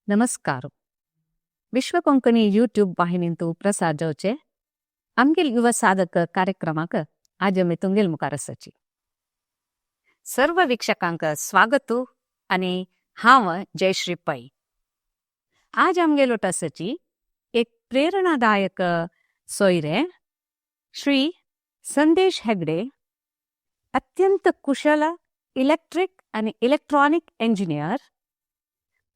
नमस्कार. विश्व कोंकणी यूट्यूब वाहिनींतु प्रसार जावचे आमगेल युवा साधक कार्यक्रमाक आज आमी तुमगेल मुखार आसाची. सर्व वीक्षकांक स्वागत आनी हांव जयश्री पै. आज आमगेल आसाची एक प्रेरणादायक सोयरे श्री संदेश हेगडे, अत्यंत कुशल इलेक्ट्रिक आणि इलेक्ट्रॉनिक इंजिनियर,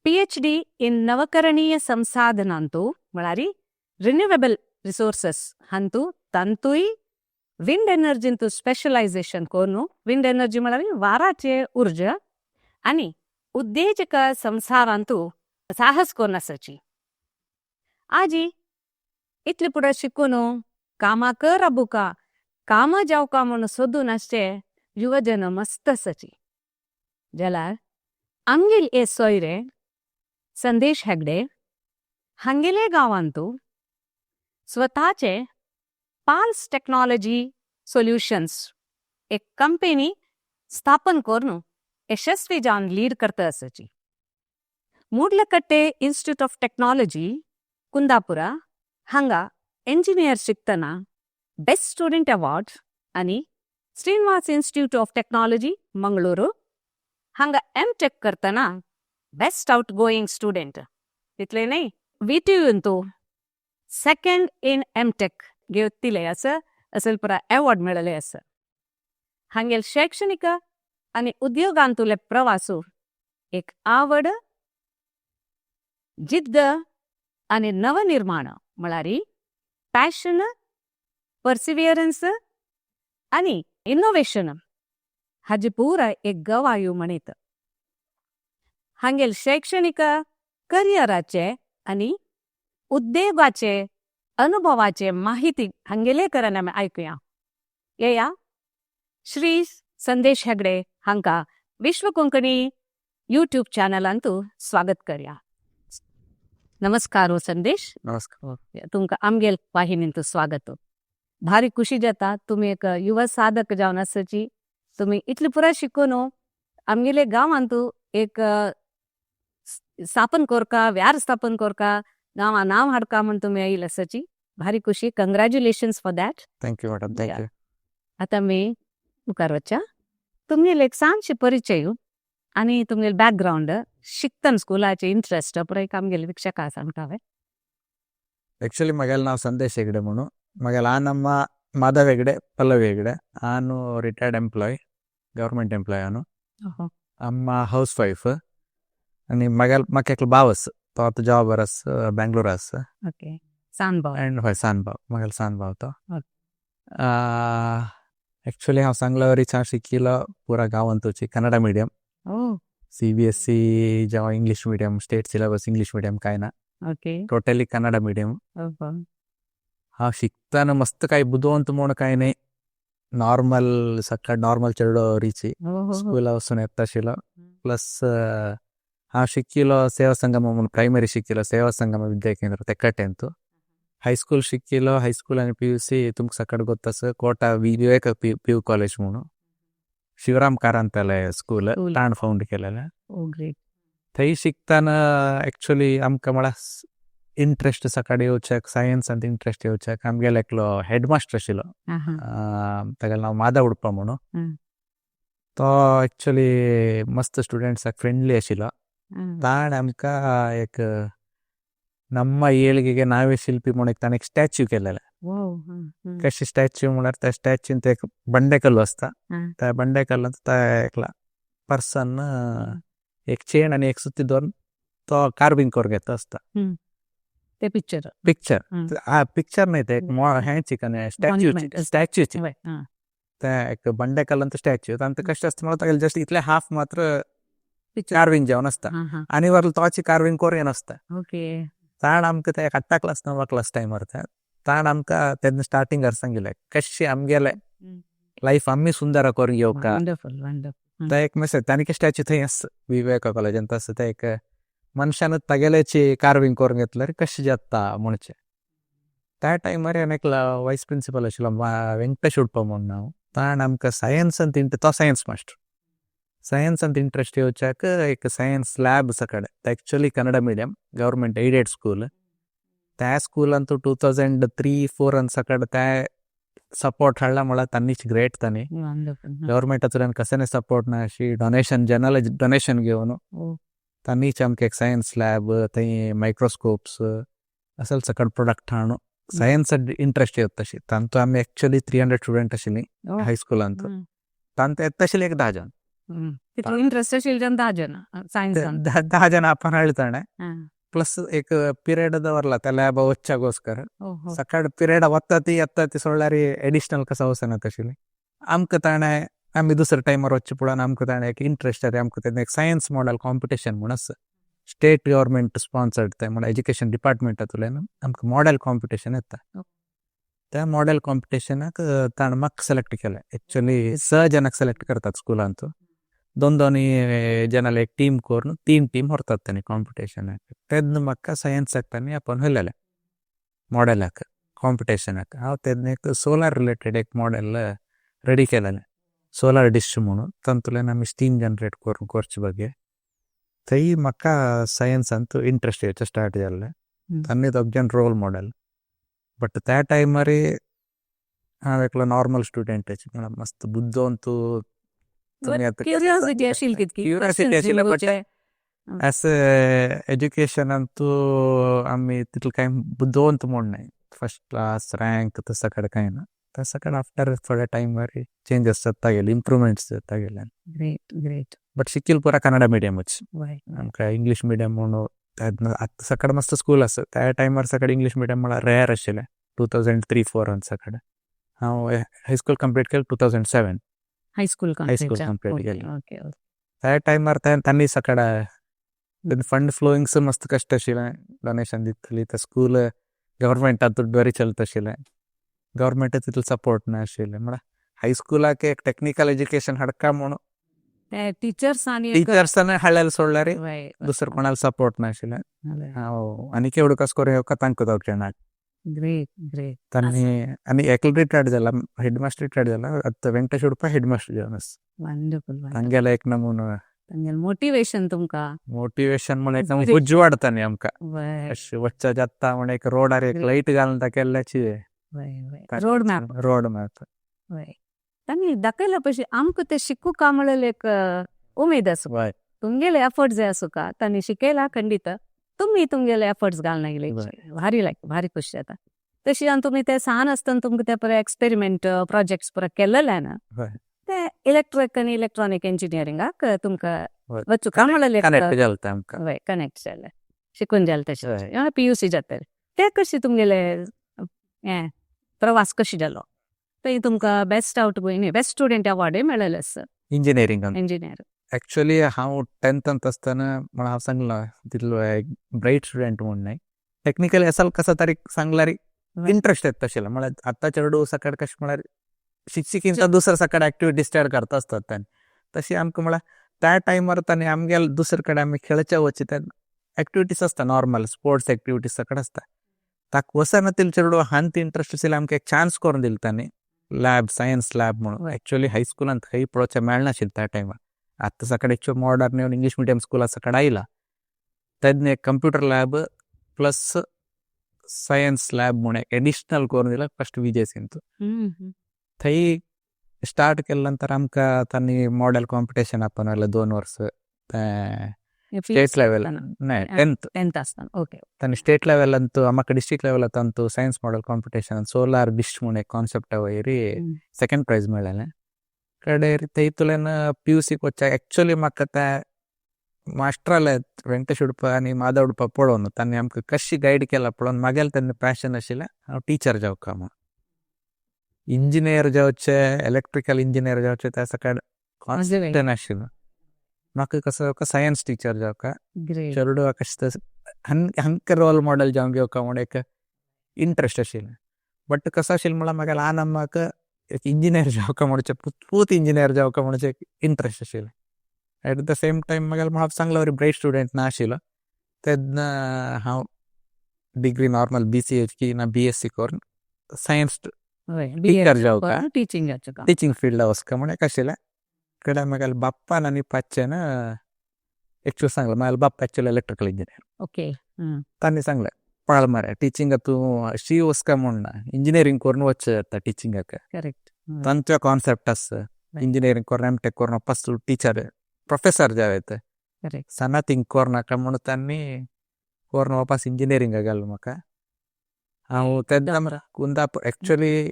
पीएचडी इन नवकरणीय संसाधनांतु, म्हळ्यार रिन्युवेबल रिसोर्सेस हांतू, तांतूय विंड एनर्जींतु स्पेशलायझेशन करून, विंड एनर्जी म्हळ्यार वाराचे ऊर्जा, आणि उद्देजक संसारांतु साहस करून आसाची. आजी इतले पुढे शिकून कामां कर राबुका, कामां जावका म्हणून सोदून आसचे युवजन मस्त आसाची. जाल्यार आमगेल हे सोयरे संदेश हेगडे हांगेले गांवांतू स्वताचे पाल्स टेक्नॉलॉजी सोल्युशन्स एक कंपनी स्थापन करून यशस्वी जावन लीड करता आसाची. Moodlakatte institute of technology, Kundapura हांगा इंजिनियर शिकतना बेस्ट स्टुडंट अवॉर्ड आनी Srinivas institute of technology, Mangaluru हांगा एम टेक करतना बेस्ट आउट गोईंग स्टुडंट. तितले न्हय, व्हीटीयूंतू सेकंड इन एम टेक घेतिले आसा, असल पुरा अवॉर्ड मेळले आसा. हांगेल शैक्षणिक आनी उद्योगांतुले प्रवासू एक आवड, जिद्द आनी नवनिर्माण, म्हळ्यार पॅशन, पर्सिवियरन्स आनी इनोवेशन हाजी पुरा एक गवायू म्हणीत. हांगेल शैक्षणिक करियराचे आनी उद्देगाचे अनुभवाचे माहिती हांगेले करून आमी आयकुया. येया, श्री संदेश हेगडे हांका विश्व कोंकणी यूट्यूब चॅनलांतू स्वागत करया. नमस्कार हो संदेश. नमस्कार. तुमकां आमगेल वाहिनींतू स्वागत. भारी खुशी जाता, तुमी एक युवा साधक जावन आसाची. तुमी इतले पुराय शिकून आमगेले गांवांतू एक स्थापन करका, व्यार स्थापन करका, गांवा नांव हाडका म्हण तुमी आयिल्ले आसाची. भारी खुशी. Congratulations for that. Thank you madam, thank you. आतां आमी मुखार वचया. तुमगेले एक ल्हानशे परिचय आनी तुमगेले बॅकग्रावंड, शिकतना स्कुलाचे इंट्रस्ट पुराय आमगेले वीक्षकां सांगता हांवें. ಆಕ್ಚುಲಿ ಮಗಲ್ ನಾವು ಸಂದೇಶ್ ಹೆಗ್ಡೆ ಮುನು. ಮಗಲ್ ಆನಮ್ಮ ಮಾಧವ್ ಹೆಗ್ಡೆ, ಪಲ್ಲವಿ ಹೆಗ್ಡೆ. ಆನು ರಿಟೈರ್ಡ್ ಎಂಪ್ಲಾಯ್, ಗೌರ್ಮೆಂಟ್ ಎಂಪ್ಲಾಯ್ ಆನು. ಅಮ್ಮ ಹೌಸ್ ವೈಫ್. आणि मगल म्हाका एकलो भाव आसा, तो आतां जॉबर आसा, बेंगलोर आसा. ओके, सान भाव. अँड हय, सान भाव, म्हगेलो सान भाव तो. एक्चुअली हांव सांगलो रिचा शिकिलो पुरा गांवांतूच कन्नडा मिडियम. सीबीएसई जावं English medium, state syllabus English medium काय ना. Totally Kannada medium. हांव शिकतना मस्त काय बुदवंत म्हूण काय न्हय, नॉर्मल सकाळ नॉर्मल चेडो रिची. स्कूला वचून येता आशिल्लो. प्लस हांव शिकिलो सेवा संगम म्हणून, प्रायमरी शिकिलो सेवा संगम विद्या केंद्र तेक्कटेंतू. हायस्कूल शिकिलो, हायस्कूल आनी पीयूसी तुमकां सकाळ गोत्त आसा, कोटा विवेक पीयू कॉलेज म्हणून, शिवराम कारंताले स्कूल. स्कूल. ताण फाउंड केलेलें. ओ ग्रेट. थंय शिकतना एक्चुअली आमकां म्हळ्यार इंट्रस्ट सकाळी येवच्याक, सायन्सांत इंट्रस्ट येवच्याक आमगेलो एकलो हेडमास्टर आशिल्लो, तागेलें नांव माधव उडपा म्हणून. तो एक्चुअली मस्त स्टुडंट्साक फ्रेंडली आशिल्लो. ताणें आमकां एक ನಮ್ಮ ಏಳಿಗೆಗೆ ನಾವೇ ಶಿಲ್ಪಿ म्हणून एक ताणें एक स्टॅच्यू केलेलें. कशें स्टॅच्यू म्हळ्यार त्या स्टॅच्यून ते एक बंडेकल्लो आसता. त्या बंडेकल्लांत त्या एकला पर्सन एक चेन आनी एक सुती दवरून तो कार्विंग करून घेता आसता. ते पिक्चर? पिक्चर. पिक्चर न्हय, ते एक हें चिकन स्टॅच्यू. Monument. स्टॅच्यूची ते एक बंडेकल्लांत स्टॅच्यू. तांकां कशें आसता म्हळ्यार तागेलें जस्ट इतलें हाफ मात्र पिक्चर. कार्विंग जावन आसता आनी वरलो तोची कार्विंग करून येनासता. ताण आमकां ते एक आठा क्लास णवा क्लास टायमार ते ताण आमकां तेन्ना स्टार्टिंग सांगिल्लें कशें आमगेलें लायफ आमी सुंदर करून घेवका. Wonderful, wonderful. ते एक मेसेज ताणें स्टॅच्यू थंय आसा विवेका कॉलेजांत आसा. ते एक मनशान तागेल्याची कार्विंग करून घेतल्यार कशें जाता म्हणचें. त्या टायमार हांवें एकलो वायस प्रिंसिपल आशिल्लो, वेंकटेश उडपा म्हणून नांव, ताणें आमकां सायन्सान तो सायन्स मास्टर. सायन्सांत इंट्रस्ट येवच्याक एक सायन्स लॅब सकाळे, actually Kannada medium government aided school. त्या स्कूलांतू 2003-4 ಅಂತ ಸಕಡೆ त्या सपोर्ट हाडला म्हळ्यार तांणीच ग्रेट तांणी. गव्हर्मेंटाचो कसने सपोर्ट ना अशी डोनेशन, जनरल डोनेशन घेवन तांणीच आमकां एक सायन्स लॅब, थंय मायक्रोस्कोप्स असल सकट प्रोडक्ट हाडून सायन्स इंट्रस्ट येता तशी. तांतू आमी एक्चुअली 300 स्टुडंट आशिल्ली हायस्कुलांत, तांतू येता आशिल्ले एक 10 जण. तितलो इंट्रस्ट आशिल्ले 10 जण सायन्सान. 10 जण आपण हाडले ताणें, प्लस एक पिरियड दवरला त्या लॅब वच्च्याಗೋस्कर. सकाळ पिरियड वत्ताती येत्ताती सोडल्यार एडिशनल कसं वचना तशिल्लें. आमकां ताणें आमी दुसऱ्या टायमार वच्चे पळोवन आमकां ताणें एक इंट्रस्ट जाता. आमकां तेन्ना एक सायन्स मॉडल कॉम्पिटिशन म्हूण आसा, स्टेट गव्हर्मेंट स्पॉन्सर्ड. तें म्हणल्यार एज्युकेशन डिपार्टमेंटांतल्यान आमकां मॉडेल कॉम्पिटिशन येता. त्या मॉडेल कॉम्पिटिशनाक ताणें म्हाका सिलेक्ट केलें. एक्चुअली स जणांक सिलेक्ट करतात स्कुलांत, दोन दोन जणांले एक टीम करून तीन टीम व्हरतात तांणी कॉम्पिटिशनाक. तेन्ना म्हाका सायन्साक तांणी आपोवन व्हेलेलें मॉडेलाक कॉम्पिटिशनाक. हांव तेन्ना एक सोलार रिलेटेड एक मॉडेल रेडी केलेलें, सोलार डिश म्हणून. तातूंतल्यान आमी स्टीम जनरेट करून करचे ಬಗ್ಗೆ. थंय म्हाका सायन्सांत इंट्रस्ट येवचें स्टार्ट जाल्लें. तांणी दोग जण रोल मॉडेल, बट त्या टायमार हांव एकलो नॉर्मल स्टुडंट, म्हळ्यार मस्त बुद्दोंतू. क्युरियोसिटी आशिल्ली तितकी. क्युरियोसिटी आशिल्लें, बट एज एज्युकेशनांतू आमी तितलें कांय बुद्दोवंत म्हूण न्हय, फर्स्ट क्लास रँक तसो कडेन कांय ना. तसो कडेन आफ्टर थोड्या टायमार चेंजस जाता गेले, इम्प्रुवमेंट्स जाता गेले. Great great. But शिकील पुरा कन्नडा मिडियमूच. आमकां इंग्लीश मिडियम म्हणून तेन्ना, आतां सकाळ मस्त स्कूल आसा, त्या टायमार सकाळ इंग्लीश मिडियम म्हळ्यार रेअर आशिल्लें. 2003-4 सकाळ हांव हायस्कूल कंप्लीट केलें, 2007. High school. High school complete केलें. ओके त्या टायमार तांणी सकाळ फंड फ्लोइंग्स मस्त कश्ट आशिल्लें. डोनेशन दितली तर स्कूल गव्हर्मेंटात बरी चलत आशिल्लें, गव्हर्मेंट तितलो सपोर्ट नाशिल्लें. म्हळ्यार हायस्कुलाक एक टॅक्निकल एज्युकेशन हाडका म्हणून टिचर्स आनी टिचर्सान हाडलेले सोडल्यार दुसरो कोणाला सपोर्ट नाशिल्लें. हांव आनी केवढं कस करून येवका तांकां दोग जाणांक. Great great. तांणी आनी एकलो रिटायर्ड जाला, हेड मास्टर रिटायर्ड जाला. आतां वेंकटेश उडपा हेड मास्टर जावन आसा. वंडरफुल. तांगेलो एक नमुनो. मोटिवेशन तुमकां. मोटिवेशन म्हण एकदम उजवाडता न्ही आमकां. अशें वच्चा जाता म्हण एक रोडार एक लायट घालून केल्ल्याची. Road map. Road map. तांणी दाखयला पयशे आमकां ते शिकूका म्हणलें एक उमेद आसूं. तुमगेले एफर्ट्स जे आसूका तांणी शिकयला खंडीत, तुमी तुमगेले एफर्ट्स घालना गेले. भारी लायक, भारी खुश जाता. तशी आनी तुमी ते सान आसतना तुमकां ते पळय एक्सपेरिमेंट प्रोजेक्ट्स पुरा केल्लेले ना, ते इलेक्ट्रिक आनी इलेक्ट्रॉनीक इंजिनियरिंगाक तुमकां वचूका म्हणलें. कनेक्ट जाता आमकां. वय, कनेक्ट जालें, शिकून जालें तशें पीयूसी जातलें. ते कशें तुमगेले हें प्रवास कशें जालो थंय? तुमकां best outgoing, best student अवॉर्डय मेळ्ळेलें आसा. इंजिनियरिंगान. इंजिनियर. एक्चुअली हांव टेंथांत आसतना, म्हण हांव सांगलां तितलो ब्रायट स्टुडंट म्हूण न्हय. टेक्निकली असल कसो तरी सांगल्यार इंट्रस्ट येता आशिल्लो. म्हळ्यार आतां चेडूं सकाळ कशें म्हळ्यार शिक्षिकींचा दुसऱ्या सकाळ ऍक्टिव्हिटी स्टार्ट करता आसतात तांणी, तशी आमकां म्हळ्यार त्या टायमार तांणी आमगेले दुसरे कडेन आमी खेळच्या वचचे तेन्ना ऍक्टिव्हिटीज आसता, नॉर्मल स्पोर्ट्स ऍक्टिव्हिटीज सगळें आसता. ताका वचना तितले चेडूं हांत इंट्रस्ट आशिल्लें. आमकां एक चान्स करून दिलो तांणी, लॅब, सायन्स लॅब म्हणून. एक्चुअली हायस्कुलांत खंय पळोवचें मेळनाशिल्लें त्या टायमार. आतां सकाळी एक्चुअल मॉडर्न येवन इंग्लीश मिडियम स्कुला सकाळ आयला. तेन्ना एक computer lab plus science lab म्हूण एक एडिशनल करून दिला फर्स्ट विजयसिंत. थंय स्टार्ट केले नंतर आमकां तांणी मॉडेल कॉम्पिटिशन आपण व्हेलें 2 वर्स स्टेट लेवल न्हय, टेंथ. टेंथ आसतना, ओके. तांणी स्टेट लेवल अंतू आमकां district level Antu science model competition solar dish म्हूण एक कॉन्सेप्ट वयर सेकंड प्रायज मेळ्ळेलें. कडेर थंयतल्यान पीयूसीक वच्चा एक्चुअली म्हाका त्या मास्टराले वेंकटेश उडपा आनी माधव उडपा पळोवन, तांणी आमकां कशी गायड केला पळोवन म्हागेलें तेन्ना पॅशन आशिल्लें हांव टिचर जावका म्हूण. इंजिनियर जावचे, इलेक्ट्रिकल इंजिनियर जावचे त्या सकाळ कॉन्सेप्ट नाशिल्लो म्हाका. कसो सायन्स टिचर जावका. चेडूं कशें हांकां रोल मॉडेल जावन घेवका म्हूण एक इंट्रस्ट आशिल्लें. बट कसो आशिल्लें म्हळ्यार म्हाका ल्हान म्हाका एक इंजिनियर जावका म्हणचे, पूत इंजिनियर जावका म्हणचे एक इंट्रस्ट आशिल्लें. एट the same time म्हाका हांव सांगला वरी ब्रायट स्टुडंट नाशिल्लो. तेन्ना हांव डिग्री नॉर्मल बीसीए की ना बीएससी करून सायन्स टिचर जावका. टिचींग टिचींग फिल्डा वचका म्हूण एक आशिल्लें. कडेन म्हागेले बाप्पान आनी पाच्यान एक्चुअली सांगलें. म्हागेले बाप्पा एक्चुअली इलेक्ट्रिकल इंजिनियर. तांणी सांगलें पळ मरे टिचिंगा तूं अशी वचका म्हूण ना, इंजिनियरींग करून वचचें जाता टिचिंगाक. तांचो कॉन्सेप्ट आसा इंजिनियरींग करून एम टेक करून वापस तूं टिचर प्रोफेसर जावं येता. सनातींग करनाका म्हणून तांणी करून वापस इंजिनियरिंगाक घालो म्हाका. हांव तेन्ना कुंदापूर एक्चुअली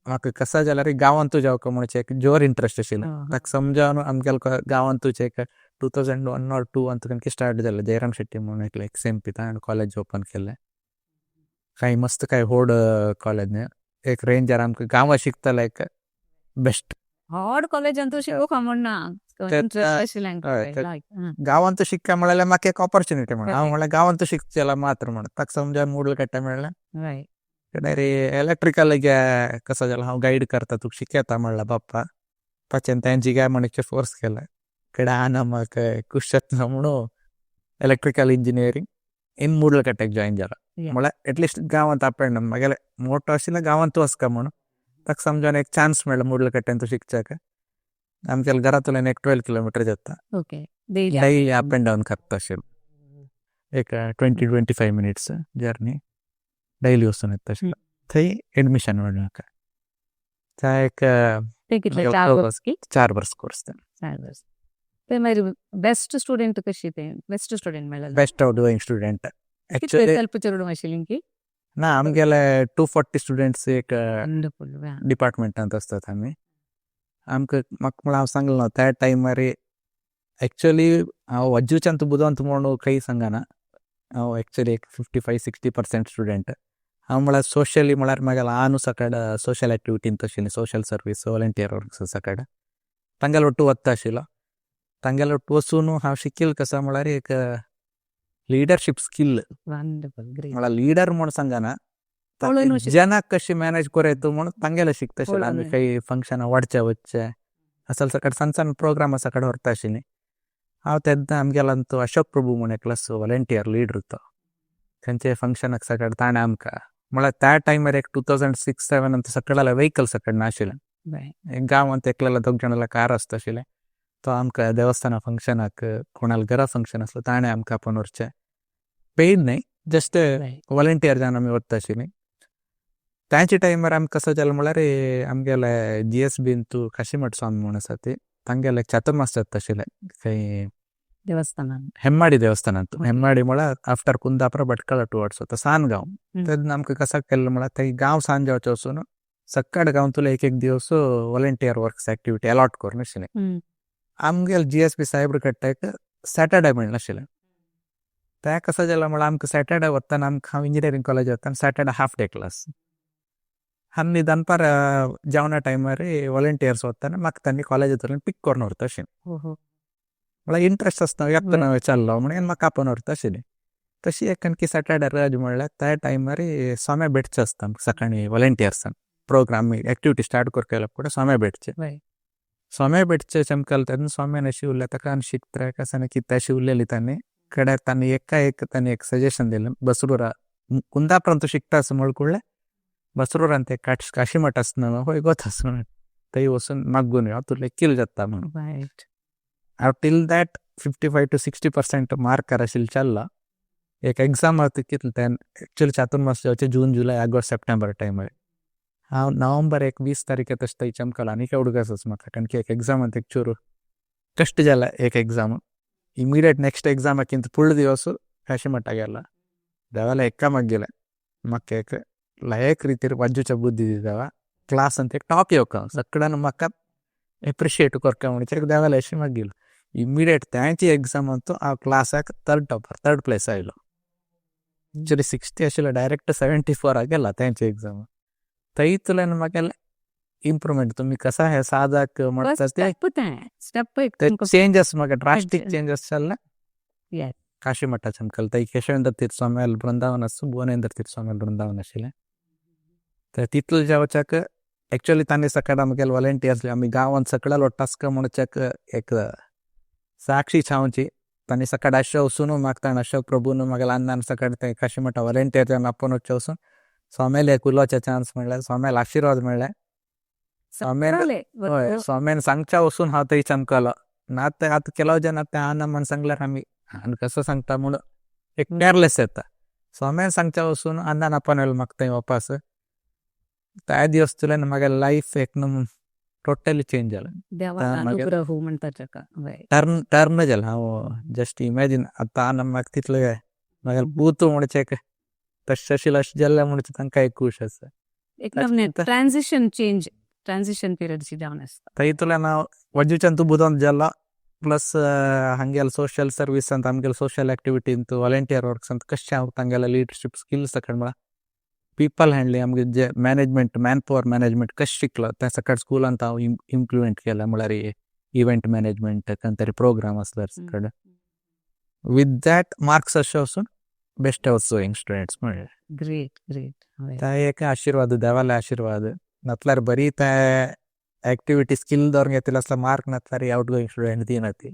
म्हाका कसा जाल्यार गांवांतू जावका म्हणचे एक जोर इंट्रस्ट आशिल्लो. ताका समजावन आमगेले गांवांतूच एक 2001 or 2 अंत स्टार्ट जालें. जयराम शेट्टी म्हणून एकले एक्स एम पी ताणें कॉलेज ओपन केलें. कांय मस्त कांय व्हड कॉलेज न्ही, एक रेंजर आमकां गांवां शिकतले एक बेस्ट व्हड कॉलेजांतू शिकूंक म्हण ना गांवांत शिक्का म्हळ्यार म्हाका एक ऑपॉर्च्युनिटी म्हण. हांव म्हळ्यार गांवांत शिकचेला मात्र म्हण ताका समजा मूडलकट्टे म्हणलें. इलेक्ट्रिकल कसो जाला हांव गायड करता तुका शिकयता म्हणला बाप्पा. पाच्यान तेंची काय म्हणचे फोर्स केला कडे आना म्हाका खुश जाता म्हणून इलेक्ट्रिकल इंजिनियरींग इन मूडलकट्टेक जॉयन जाला. म्हळ्यार एटलिस्ट गांवांत अप अँड डावन म्हागेलें मोटो आशिल्लें गांवांत वचका म्हणून ताका समजून एक चान्स मेळ्ळो मूडलकट्ट्यान शिकच्याक. आमच्या घरांतल्यान एक 12 किलोमिटर जाता. डेली अप अँड डावन करता आशिल्लें. एक 20-25 मिनिट्स जर्नी डेली वचून येता आशिल्लें. थंय एडमिशन मेळ्ळें म्हाका. थंय एक 4 वर्स 4 वर्स कोर्स. 4 वर्स. ते मागीर बेस्ट स्टुडंट कशी ते बेस्ट स्टुडंट मेळ्ळें. Best out going student. कितले चेडूं आशिल्लीं की ना आमगेले 240 स्टुडंट्स एक डिपार्टमेंटांत आसतात आमी. आमकां म्हाका म्हळ्यार हांव सांगलें ना त्या टायमार एक्चुअली हांव वज्जूच्यान बुदवंत म्हणून खंय सांगना. हांव एक्चुअली एक 55-60% स्टुडंट. हांव म्हळ्यार सोशली म्हळ्यार म्हागेलें आनु सकाळ सोशल एक्टिविटीन तशी सोशल सर्वीस व्हॉलंटियर वर्क्स सकाळ तांगेले ಒಟ್ಟು वता आशिल्लो. तांगेले ಒಟ್ಟು वचून हांव शिकील कसो म्हळ्यार एक लिडरशीप स्किल. म्हळ्यार लिडर म्हूण सांगना, जनाक कशी मॅनेज करयत म्हूण तांगेले शिकता आशिल्लें. आमी काही फंक्शनां वाडचे वचचे असल सकाळ सण सण प्रोग्राम सकाळ व्हरता आशिल्लीं. हांव तेन्ना आमगेलो तो अशोक प्रभू म्हूण एकलो व्हॉलंटियर लीडर तो खंयचे फंक्शनाक सकाळ ताणें आमकां म्हळ्यार त्या टायमार एक 2006-7 अंत सकाळला व्हेकल सकाळ नाशिल्लें. एक गांवांत एकल्याला दोग जाणांला कार आसता आशिल्लें. तो आमकां देवस्थाना फंक्शनाक कोणाल घरा फंक्शन आसलो ताणें आमकां आपोवन व्हरचें. पेड न्हय, जस्ट व्हॉलंटियर जावन आमी वता आशिल्लीं. तांच्या टायमार आमकां कसो जालें म्हळ्यार आमगेले जी एस बीन तूं काशीमठ स्वामी म्हूण आसा ती तांगेले चातुर्मास जाता आशिल्लें खंय देवस्थानान हेम्माडी देवस्थानांत. हेम्माडी म्हळ्यार आफ्टर कुंदापुरा भटकळा टुवर्ड्स वता सान गांव. तेन्ना आमकां कसो केल्लें म्हळ्यार थंय गांव सान जावचो वचून सकाळ गांवांतलो एक एक दिवस व्हॉलंटियर वर्क्स एक्टिविटी अलॉट करून आशिल्लें. आमगेले जी एस बी साहेब कट्ट्याक सॅटर्डे मेळनाशिल्लें. तें कसो जालें म्हळ्यार आमकां सॅटर्डे वतना आमकां हांव इंजिनियरींग कॉलेज वतना सॅटर्डे हाफ डे क्लास. आनी दनपार जेवणा टायमार व्हॉलंटियर्स वतना म्हाका तांणी कॉलेजांतल्यान पीक करून व्हरता आशिल्लें. म्हळ्यार इंट्रस्ट आसता येतना चल्लो म्हणून म्हाका आपोवन व्हरता आशिल्लें. तशी एक आणखी सॅटर्डे रज म्हणल्यार त्या टायमार सोम्या भेटचें आसता आमकां सकाळीं व्हॉलंटियर्सान प्रोग्राम एक्टिविटी स्टार्ट करपाक फुडें सोम्या भेटचें. सोम्या भेटचें चमकल तेन्ना सोम्यान अशी उरलें ताका आनी शिकता कसा कितें अशी उरलेली तांणी कडेन तांणी एका एक तांणी एक सजेशन दिलें बसरूरा कुंदापुरांत शिकता आसा म्हळ कुडलें बसरूरांत एक काशीमठ आसना हय गोत आसा थंय वचून मागून यो तुका किल जाता म्हणून. हांव टील that 55 to 60% मार्कार आशिल्लें चल्ला. एक एग्जाम आतां कितलें तें एक्चुअली चातुर्मास जावचें जून जुलय ऑगस्ट सप्टेंबर टायमार. हांव नोव्हेंबर एक 20 तारीख तशें थंय चमकलो आनी उडगास म्हाका कारण की एक एग्जामांत एक चूर कश्ट जाला एक एग्जाम इमिडिएट नेक्स्ट एग्जामाक फुडलो दिवस काशीमठा गेला देवाला एका मागीले म्हाका एक लायक रितीर वाजूच्या बुद्धी दिता क्लासांत एक टॉप येवका सगळ्यान म्हाका एप्रिशिएट करका म्हणचे देवाला अशें मागील. इमिडिएट त्यांची एग्जामांत हांव क्लासाक थर्ड टॉपर थर्ड प्लेस आयलो. एक्चुअली 60 आशिल्लो डायरेक्ट 74 गेला त्यांची एग्जाम. थंयतल्यान म्हाका इम्प्रुवमेंट तुमी कसा हे सादाक म्हणटा ते स्टेप चेंजस म्हाका ड्रास्टीक चेंजस जाल्ले. काशीमठा चमकल थंय केशवेंद्र तीर्थ स्वामी वृंदावन आसा भुवनेंद्र तीर्थ स्वामी वृंदावन आशिल्लें. तर तितले जावच्याक एक्चुअली तांणी सकाळ आमगेले व्हॉलंटियर्स आमी गांवांत सगळ्या लोटास्का म्हणच्याक एक साक्षी छावची तांणी सकाळ अशें वचून म्हाका ताणें अशोक प्रभून म्हागेल्या अण्णान सकाळ थंय काशीमठा व्हॉलंटियर जावन आपोवन वचचें वचून स्वाम्याले एक उलोवचे चान्स मेळ्ळें, स्वाम्याले आशिर्वाद मेळ्ळे. स्वाम्यान हय, स्वाम्यान सांगच्या वचून हांव थंय चमकलो ना. ते आतां ಕೆಲव जन ते आना म्हण सांगल्यार आमी आनी कसो सांगता म्हणून एक केअरलेस येता. स्वाम्यान सांगच्या वचून आनान आपण म्हाका थंय वापस त्या दिवस तुल्यान म्हागे लायफ एकदम टोटली चेंज जालें. अनुग्रह म्हणटा ताका. टर्न टर्न जालें. हांव जस्ट इमॅजीन आतां आना म्हाका तितलो म्हागे पूत म्हणचे तशें आशिल्लें अशें जाल्लें म्हणचे तांकां एक खूश आसा. एकदम ट्रान्झिशन चेंज, ट्रान्झिशन पिरियड जावन आसता. थंयतल्यान हांव वजुच्यान तूं बुदवंत जालो. प्लस हांगेले सोशल सर्विसांत, आमगेले सोशल एक्टिविटींत, वॉलंटियर वर्क्सांत कशें हांव तांगेले लिडरशीप स्किल्स म्हळ्यार पीपल हँडलिंग, आमगे जे मॅनेजमेंट, मॅन पॉवर मॅनेजमेंट कशें शिकलो तें सकाळ स्कुलांत हांव इम्प्लिमेंट केलें. म्हळ्यार इव्हेंट मॅनेजमेंट, खंय तरी प्रोग्राम आसल्यार सकाळ विथ that marks अशें वचून बेस्ट गोइंग स्टुडंट्स म्हणलें. Great great. ते एक आशिर्वाद, देवाले आशिर्वाद. नातल्यार बरी ते एक्टिविटी स्किल दवरून घेतिल्ले आसल्यार मार्क नातल्यार आवट गोइंग स्टुडंट दिना ती.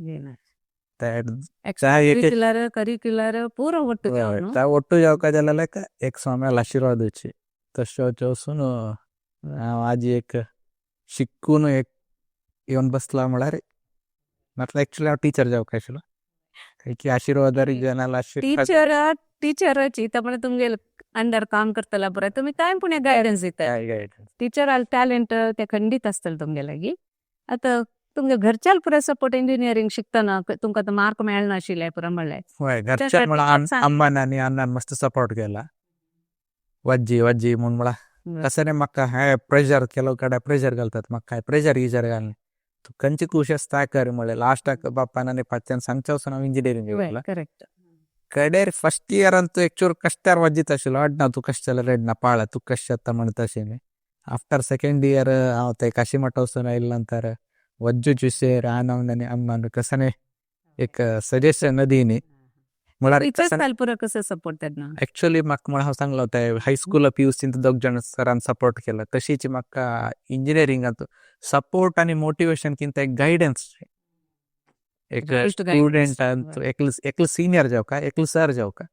एक्स्ट्रा करिक्युलर पुरो ಒಟ್ಟು. ते ಒಟ್ಟು जावका जाल्यार एक स्वाम्याल आशिर्वादूची. तशें वचून हांव आज एक शिकून एक येवन बसला. म्हळ्यार नातल्यार एक्चुअली हांव टिचर जावका आशिल्लो. की आशिर्वादारी जनाल आशिर्वाद. टीचर टीचराची त्यामुळे तुमगे अंडर काम करतला बरं, तुम्ही काय पुणे गायडन्स दिता. टीचर टॅलेंट ते खंडीत आसतले तुमगे लागीं. आतां तुमगे घरच्याल पुरो सपोर्ट? इंजिनियरिंग शिकतना तुमकां आतां मार्क मेळनाशिल्ले पुरो म्हणलें. हय, घरच्यान म्हळ्यार अम्मान आनी अण्णान मस्त सपोर्ट केला. वज्जी वज्जी म्हूण म्हळ्यार कसं न्ही म्हाका हें प्रेशर, ಕೆಲವು कडेन प्रेशर घालतात, म्हाका काय प्रेशर गिजर घालना, तूं खंयची खूश आसता कर म्हणलें. लास्टाक बापान आनी पाच्यान सांगच्या वचून हांव इंजिनियरींग घेतला. कडेर फर्स्ट इयर अंतू एक कश्टार वज्जीत आशिल्लो. अडना तूं कशें जाल्यार रडना पाळ तूं कशें जाता म्हणटा अशें. आफ्टर सेकेंड इयर हांव ते काशीमठ वचून आयले नंतर वज्जूच विशेर आनंद आनी अम्मान कसं एक सजेशन दिनी म्हळ्यार टीचर्स पुरो कसं सपोर्ट तेन्ना? एक्चुअली म्हाका म्हळ्यार हांव सांगलो ते हायस्कूल पीयूसींत दोग जाण सरान सपोर्ट केला. तशीच म्हाका इंजिनियरिंगांत सपोर्ट आनी मोटिवेशन किंत एक गायडन्स एक स्टुडंटान एकलो एकलो सिनियर जावका, एकलो सर जावका.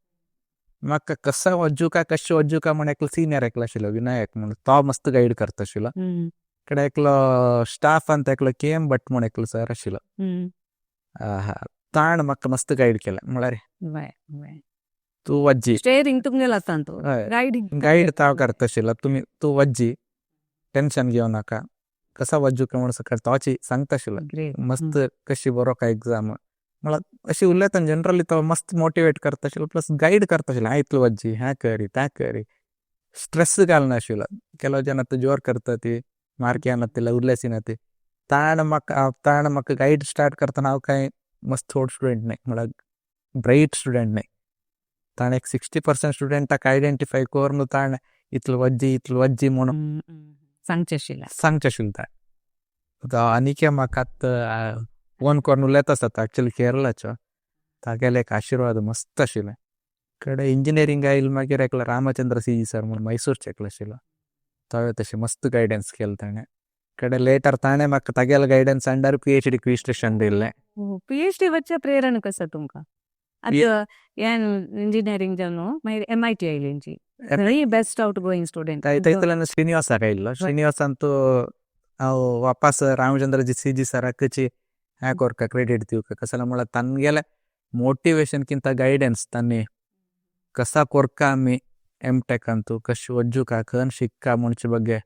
म्हाका कसो वज्जुका कशें वज्जुका म्हण एकलो सिनियर एकलो आशिल्लो विनायक म्हण, तो मस्त गायड करता आशिल्लो. कडेन एकलो स्टाफांत एकलो के एम भट म्हण एकलो सर आशिल्लो, ताण म्हाका मस्त गायड केलें. म्हळ्यार तूं वज्जी. स्टेअरिंग तुमगेलें आतां तूं गायडींग. गायड ताव करता आशिल्लो. तुमी तूं वज्जी, टेन्शन घेवं नाका, कसा वज्जुका म्हण सकाळ तोची सांगता आशिल्लो. मस्त कशी बरो काय एग्जाम म्हळ्यार अशी उलयता. जनरली तो मस्त मोटिवेट करता आशिल्लो, प्लस गायड करता आशिल्लो. हां इतलो वज्जी, हें करी तें करी, स्ट्रेस घालना आशिल्लो. ಕೆಲವು ಜನ ಜೋರ್ करता ती, मार्क येना उरलेसी ती. ताण म्हाका ताण म्हाका गायड स्टार्ट करतना हांव कांय मस्त थोड स्टुडंट न्हय, म्हळ्यार ब्रायट स्टुडंट न्हय. ताणें एक 60% स्टुडंटाक आयडेंटिफाय करून ताणें इतलो वज्जी इतलो वज्जी म्हणून सांगचें आशिल्लें. सांगचें आशिल्लें. ताणें आनीक म्हाका आतां फोन करून उलयता आसता. एक्चुअली केरळाचो तागेले एक आशिर्वाद मस्त आशिल्लें. कडेन इंजिनियरींग आयले मागीर एकलो रामचंद्र सी जी सर म्हूण मैसूरचे एकलो आशिल्लो, तो तशें मस्त गायडन्स केलें ताणें. कडेन लेटर ताणें म्हाका तागेले गायडन्स अंडर पीएचडी रजिस्ट्रेशन दिल्लें. पीएचडी वच्च्या प्रेरणा कसं तुमकां? आतां हें इंजिनियरींग जावन मागीर एमआयटी आयली, थंय बेस्ट आवट गोईंग स्टुडंट. थंयतल्यान श्रीनिवासाक आयिल्लो. श्रीनिवासान हांव वापस रामचंद्र जी सी जी सराकची हें कोरका क्रेडीट दिवका. कसं म्हळ्यार तांगेलें मोटिवेशन किंत गायडन्स तांणी कसा कोरका आमी एम टेकांतू कशें वज्जुका खंय शिक्का म्हणचे ಬಗ್ಗೆ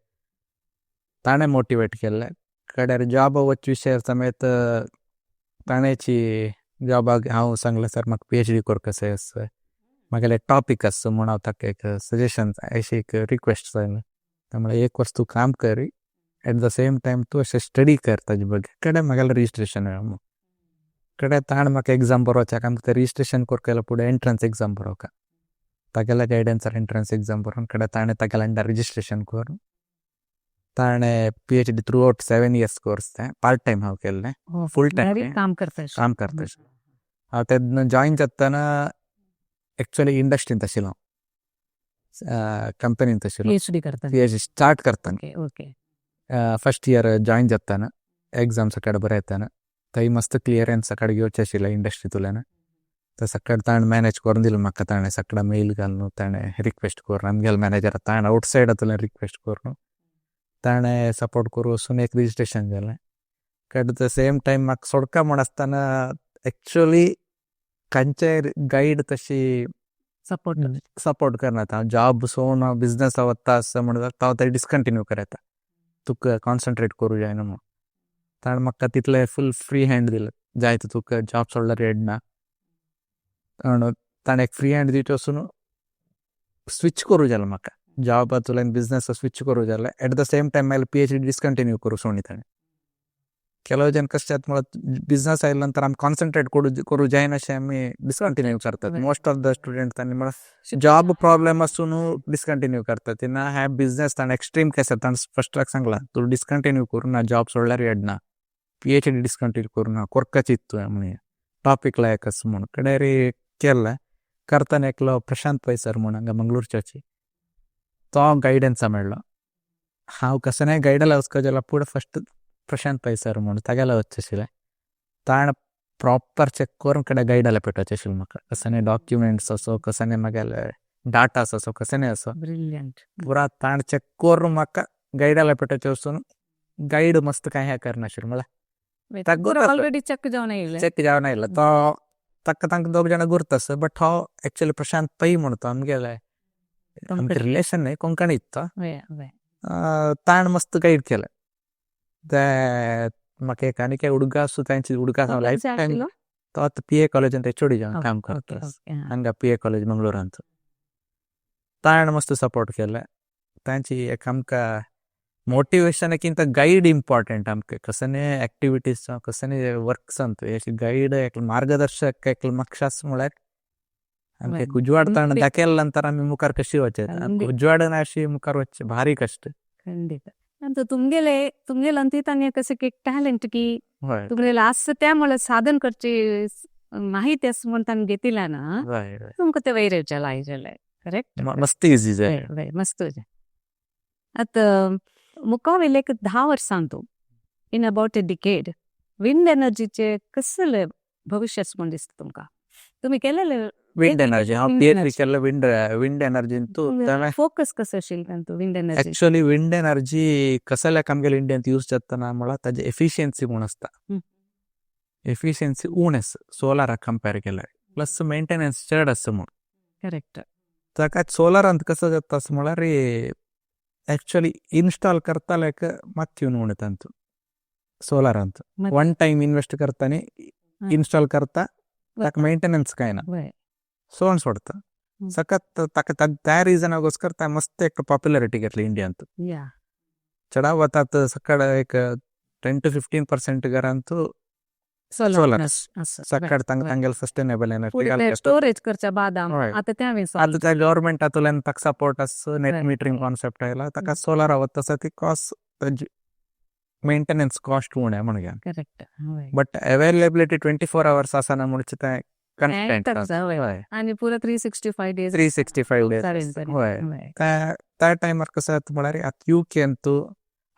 ताणें मोटिवेट केल्लें. कडेर जॉब वच विशय समेत ताणेची जॉबाक हांव सांगलें, सर म्हाका पीएचडी कोरका जाय आसा, म्हागेलें टॉपीक आसा म्हूण हांव ताका एक सजेशन अशी एक रिक्वेस्ट जाय. त्यामुळे एक वर्स तूं काम करी, एट the same time तूं अशें स्टडी कर ताजे ಬಗ್ಗೆ. कडेन म्हागेलें रजिस्ट्रेशन मेळ्ळें. कडेन ताणें म्हाका एग्जाम बरोवच्याक आमकां तें रजिस्ट्रेशन कोरका फुडें एंट्रन्स एग्जाम बरोवका तागेल्या गायडन्सार एंट्रन्स एग्जाम बरोवन कडेन ताणें तागेल्या अंडर रजिस्ट्रेशन करून ताणें PhD through out 7 years course तें पार्ट टायम हांव केल्लें, फूल टायम काम करता. काम करता. हांव तेन्ना जॉईन जातना एक्चुअली इंडस्ट्रींत आशिल्लो हांव, कंपनींत आशिल्लो. पीएचडी करता. पीएचडी स्टार्ट करतना. Okay okay first year join जातना, एग्जाम सकाळ बरयतना थंय मस्त क्लियरन्स सकाळ घेवचें आशिल्लें इंडस्ट्रींतल्यान. तर सकाळ ताणें मॅनेज करून दिलें म्हाका. ताणें सकाळ मेल घालून ताणें रिक्वेस्ट करून आमगेले मॅनेजर ताणें आवटसायडांतल्यान रिक्वेस्ट करून ताणें सपोर्ट करून वचून एक रजिस्ट्रेशन जालें. एट the same time म्हाका सोडका म्हूण आसतना एक्चुअली खंयचे गायड तशी सपोर्ट सपोर्ट करना. हांव जॉब सोडून हांव बिजनस वता आसा म्हणून हांव ते डिस्कंटिन्यू करता, तुका कॉन्सन्ट्रेट करूं जायना म्हणून. ताणें म्हाका तितले फूल फ्री हँड दिलें, जाय तर तुका जॉब सोडल्यार येडना म्हणून. ताणें एक फ्री हँड दिवचे वचून स्विच करूं जालें म्हाका, जॉबांतल्यान बिजनस स्विच करूं जालें. एट the same time मागीर पीएचडी डिस्कंटिन्यू करूं सोडली ताणें. ಕೆಲವು जन कशें जाता म्हळ्यार बिजनस आयले नंतर आमी कॉन्सन्ट्रेट करूं जायना अशें आमी डिस्कंटिन्यू करतात. मोस्ट ऑफ the student तांणी म्हळ्यार जॉब प्रॉब्लेम आसून डिस्कंटिन्यू करतात. तेन्ना हे बिजनस ताणें एक्स्ट्रीम केस ताणें फस्टाक सांगलां, तूं डिस्कंटिन्यू करूं ना, जॉब सोडल्यार येडना, पीएचडी डिस्कंटिन्यू करूं ना, कोरकाच तुवें म्हणून टॉपीक लायक आसा म्हणून कडेरी केलें. करतना एकलो प्रशांत पै सर म्हणून हांगा मंगळूरच्याची तो गायडन्सा मेळ्ळो. हांव कसनाय गायडाला वचपाक जाल्यार पुढे फस्ट प्रशांत पै सर म्हणून तागेलो वचचें आशिल्लें. ताणें प्रॉपर चॅक करून कडेन गायडाला पेटोवचें आशिल्लें म्हाका, कसने डॉक्युमेंट्स असो, कसने म्हागेले डाटास असो, कसने असो ब्रिलियंट पुरा ताणें चॅक करून म्हाका गायडाला पेटोवचें वचून गायड मस्त कांय हें करनाशिल्लें म्हळ्यार ऑलरेडी चेक जावन आयिल्लें, चॅक जावन आयिल्लो तो ताका तांकां दोग जाणां गुर्त आसा. बट हो एक्चुअली प्रशांत पै म्हणून तो आमगेले आमचें रिलेशन न्हय, कोंकणीत तो ताणें मस्त गायड केलें. ते म्हाका एक आनी उडगांव सुद्दां तांची उडगांव लायफ टायम तो आतां पीए कॉलेजांत एचओडी जावन काम करता हांगा पीए कॉलेज मंगळूरांत. ताणें मस्त सपोर्ट केलें. तांची एक आमकां मोटिवेशनाकिंत गायड इम्पॉर्टंट आमकां, कसने एक्टिविटीज कसने वर्क्स अंत गायड एक मार्गदर्शक एक मक्षास म्हळ्यार आमकां उजवाड ताणें दाखयल्या नंतर आमी मुखार कशी वचचें, उजवाडन अशी मुखार वचचें भारी कश्ट. खंडित. नंतर तुमगेले तुमगेले अंती तांगे कशें की टॅलेंट की तुमगेले आसा त्या म्हळ्यार साधन करची माहिती आसा म्हूण तांणी घेतिला ना, तुमकां ते वयर जालां जालें. करेक्ट, मस्त इजी जालें, मस्त. आतां मुखावेले एक 10 वर्सां तूं in about a decade wind एनर्जीचे कसले भविष्य म्हूण दिसता तुमकां? तुमी केलेले विंड एनर्जी हांव पीएचडी केल्ले विंड विंड एनर्जीन तूं फोकस कसो आशिल्लो तातूंत wind energy? Actually wind energy कसल्याक आमगेले इंडियंत यूज जाता म्हळ्यार ताजी एफिशियन्सी म्हूण आसता. एफिशियन्सी उणें आसा सोलाराक कंपेर केल्यार, प्लस मेंटेनन्स चड आसा म्हूण. करेक्ट. ताका सोलारांत कसो जाता अशें म्हळ्यार एक्चुअली इन्स्टॉल करताल्याक मातशें उणें तातूंत सोलारांत वन टायम इन्वेस्ट करता न्ही, इन्स्टॉल करता ताका मेंटेनन्स कांय ना, सोन सोडता सकत ताका. त्या रिजनागोस्कर त्या मस्त एक पॉप्युलरिटी घेतली इंडियांत. चडावत आतां सकाळ एक 10 to 15% घरांत सोलार सकाळ तांकां तांगेले सस्टेनेबल एनर्जी स्टोरेज करच्या बादाम आतां त्या आतां त्या गव्हर्मेंटांतल्यान ताका सपोर्ट आसा, नेट मिटरींग कॉन्सेप्ट आयला, ताका सोलार वता आसा ती कॉस्ट मेंटेनन्स कॉस्ट उणें म्हणून. करेक्ट. बट अवेलेबिलिटी 24 आवर्स आसना म्हणचे तें कन्स्टंट आनी पुरो 365 डेज, 365 डेज. हय, त्या टायमार कसो जाता म्हळ्यार आतां युकेन तूं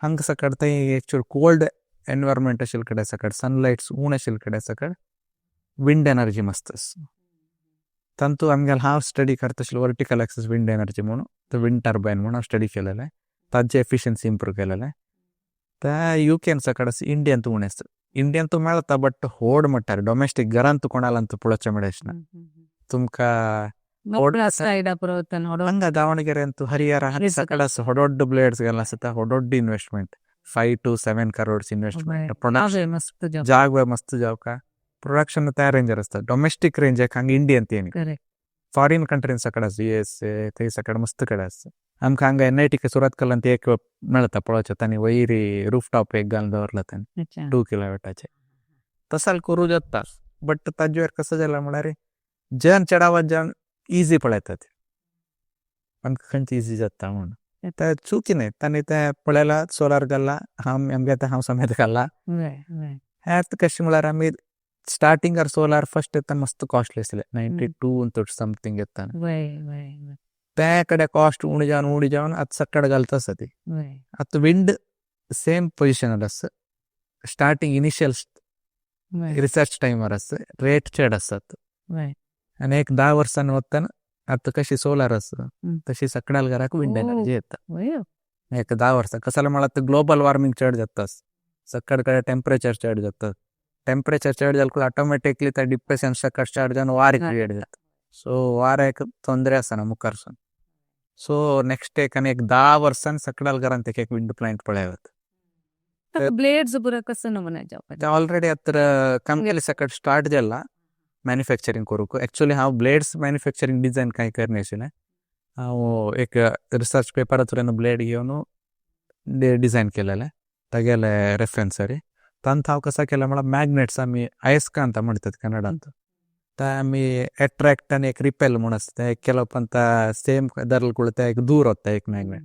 हांगा सकाळ थंय एक्चुअल कोल्ड एनवायरमेंट आशिल्ले कडेन सकाळ सनलायट्स उणें आशिल्ले कडेन सकाळ विंड एनर्जी मस्त आसा. तातूंत आमगेले हांव स्टडी करता आशिल्लो वर्टिकल एक्सिस विंड एनर्जी म्हणून, तो विंड टर्बायन म्हणून हांव स्टडी केलेलें, ताजे एफिशियन्सी इम्प्रूव केलेलें. त्या युकेन सकाळ आसा, इंडियन उणें आसा. इंडियन तूं मेळता बट होड म्हणटार डॉमेस्टीक घरांत कोणाला पळोवचें मेळना तुमकां. हांगा दावणಗೆರೆಂತು ಹರಿಹರ ಸಕಡ ಹೊಡೊಡ್ಡ ಬ್ಲೇಡ್ಸ್ ಎಲ್ಲ ಆಸತ, ಹೊಡೊಡ್ಡ investment, 5 to 7 crores investment. Production ಜಾಗ ಮಸ್ತ್ ಜಾವಕ ಪ್ರೊಡಕ್ಷನ್ ತಯಾರ ರೇಂಜರ್ ಆसता डॉमेस्टीक रेंज हांगा इंडियन ती फॉरेन कंट्रीन सकाळ यूएसए थंय सकाळ मस्त कडेन आसता. आमकां हांगा एनआयटी सुरत कलांत एक मेळता पळोवचें, तांणी वयरी रूफ टॉप एक घालून दवरला तांणी 2 किलोवॉटाचे तसाल करूं जाता. बट ताजेर कसो जाला म्हळ्यार जन चडावत जन इजी पळयतात, आमकां खंयच इजी जाता म्हणून ते चुकी न्हय. तांणी तें पळयलां सोलार घाला, हांव आमगे हांव समेत घाला. हें आतां कशें म्हळ्यार आमी स्टार्टिंगार सोलार फस्ट येता मस्त कॉस्टली आसलें, 92 अंत समथींग येता, त्या कडेन कॉस्ट उणें जावन उणें जावन आतां सकट घालता आसा ती. आतां विंड सेम पोजिशनार आसा, स्टार्टींग इनिशियल रिसर्च टायमार आसा, रेट चड आसात. आनी एक 10 वर्सांनी वतना आतां कशी सोलार आसा तशी सकडाल घराक विंड एनर्जी येता. एक 10 वर्सां. कसं जाल्यार म्हळ्यार आतां ग्लोबल वॉर्मिंग चड जाता, सकड कडेन टेम्परेचर चड जाता. टेम्परेचर चड जाल्यार ऑटोमॅटिकली ते डिप्रेशन सकट स्टार्ट जावन वार क्रिएट जाता. सो वार एक ತೊಂದರೆ आसना मुखारसून. सो नेक्स्ट एक आनी एक 10 वर्सान सकडाल घरांत एक एक विंड प्लांट पळयात. ब्लेड्स पुरा कसं नमुना जावपाचें? ते ऑलरेडी अत्र कंपनी सकट स्टार्ट जाला मॅन्युफॅक्चरींग करूंक. एक्चुअली हांव ब्लेड्स मॅन्युफॅक्चरींग डिझायन कांय करनाशिल्लें. हांव एक रिसर्च पेपराचो ब्लेड घेवन डिझायन केलेलें तागेले रेफरन्सरी. तांत हांव कसो केलें म्हळ्यार, मॅग्नेट्स आमी अयस्कांत म्हणटात कन्नडांत, ते आमी एट्रॅक्ट आनी एक रिपेल म्हूण आसता. ते एक केलो उपरांत सेम धरल कुळ ते एक दूर वता एक मॅग्नेट.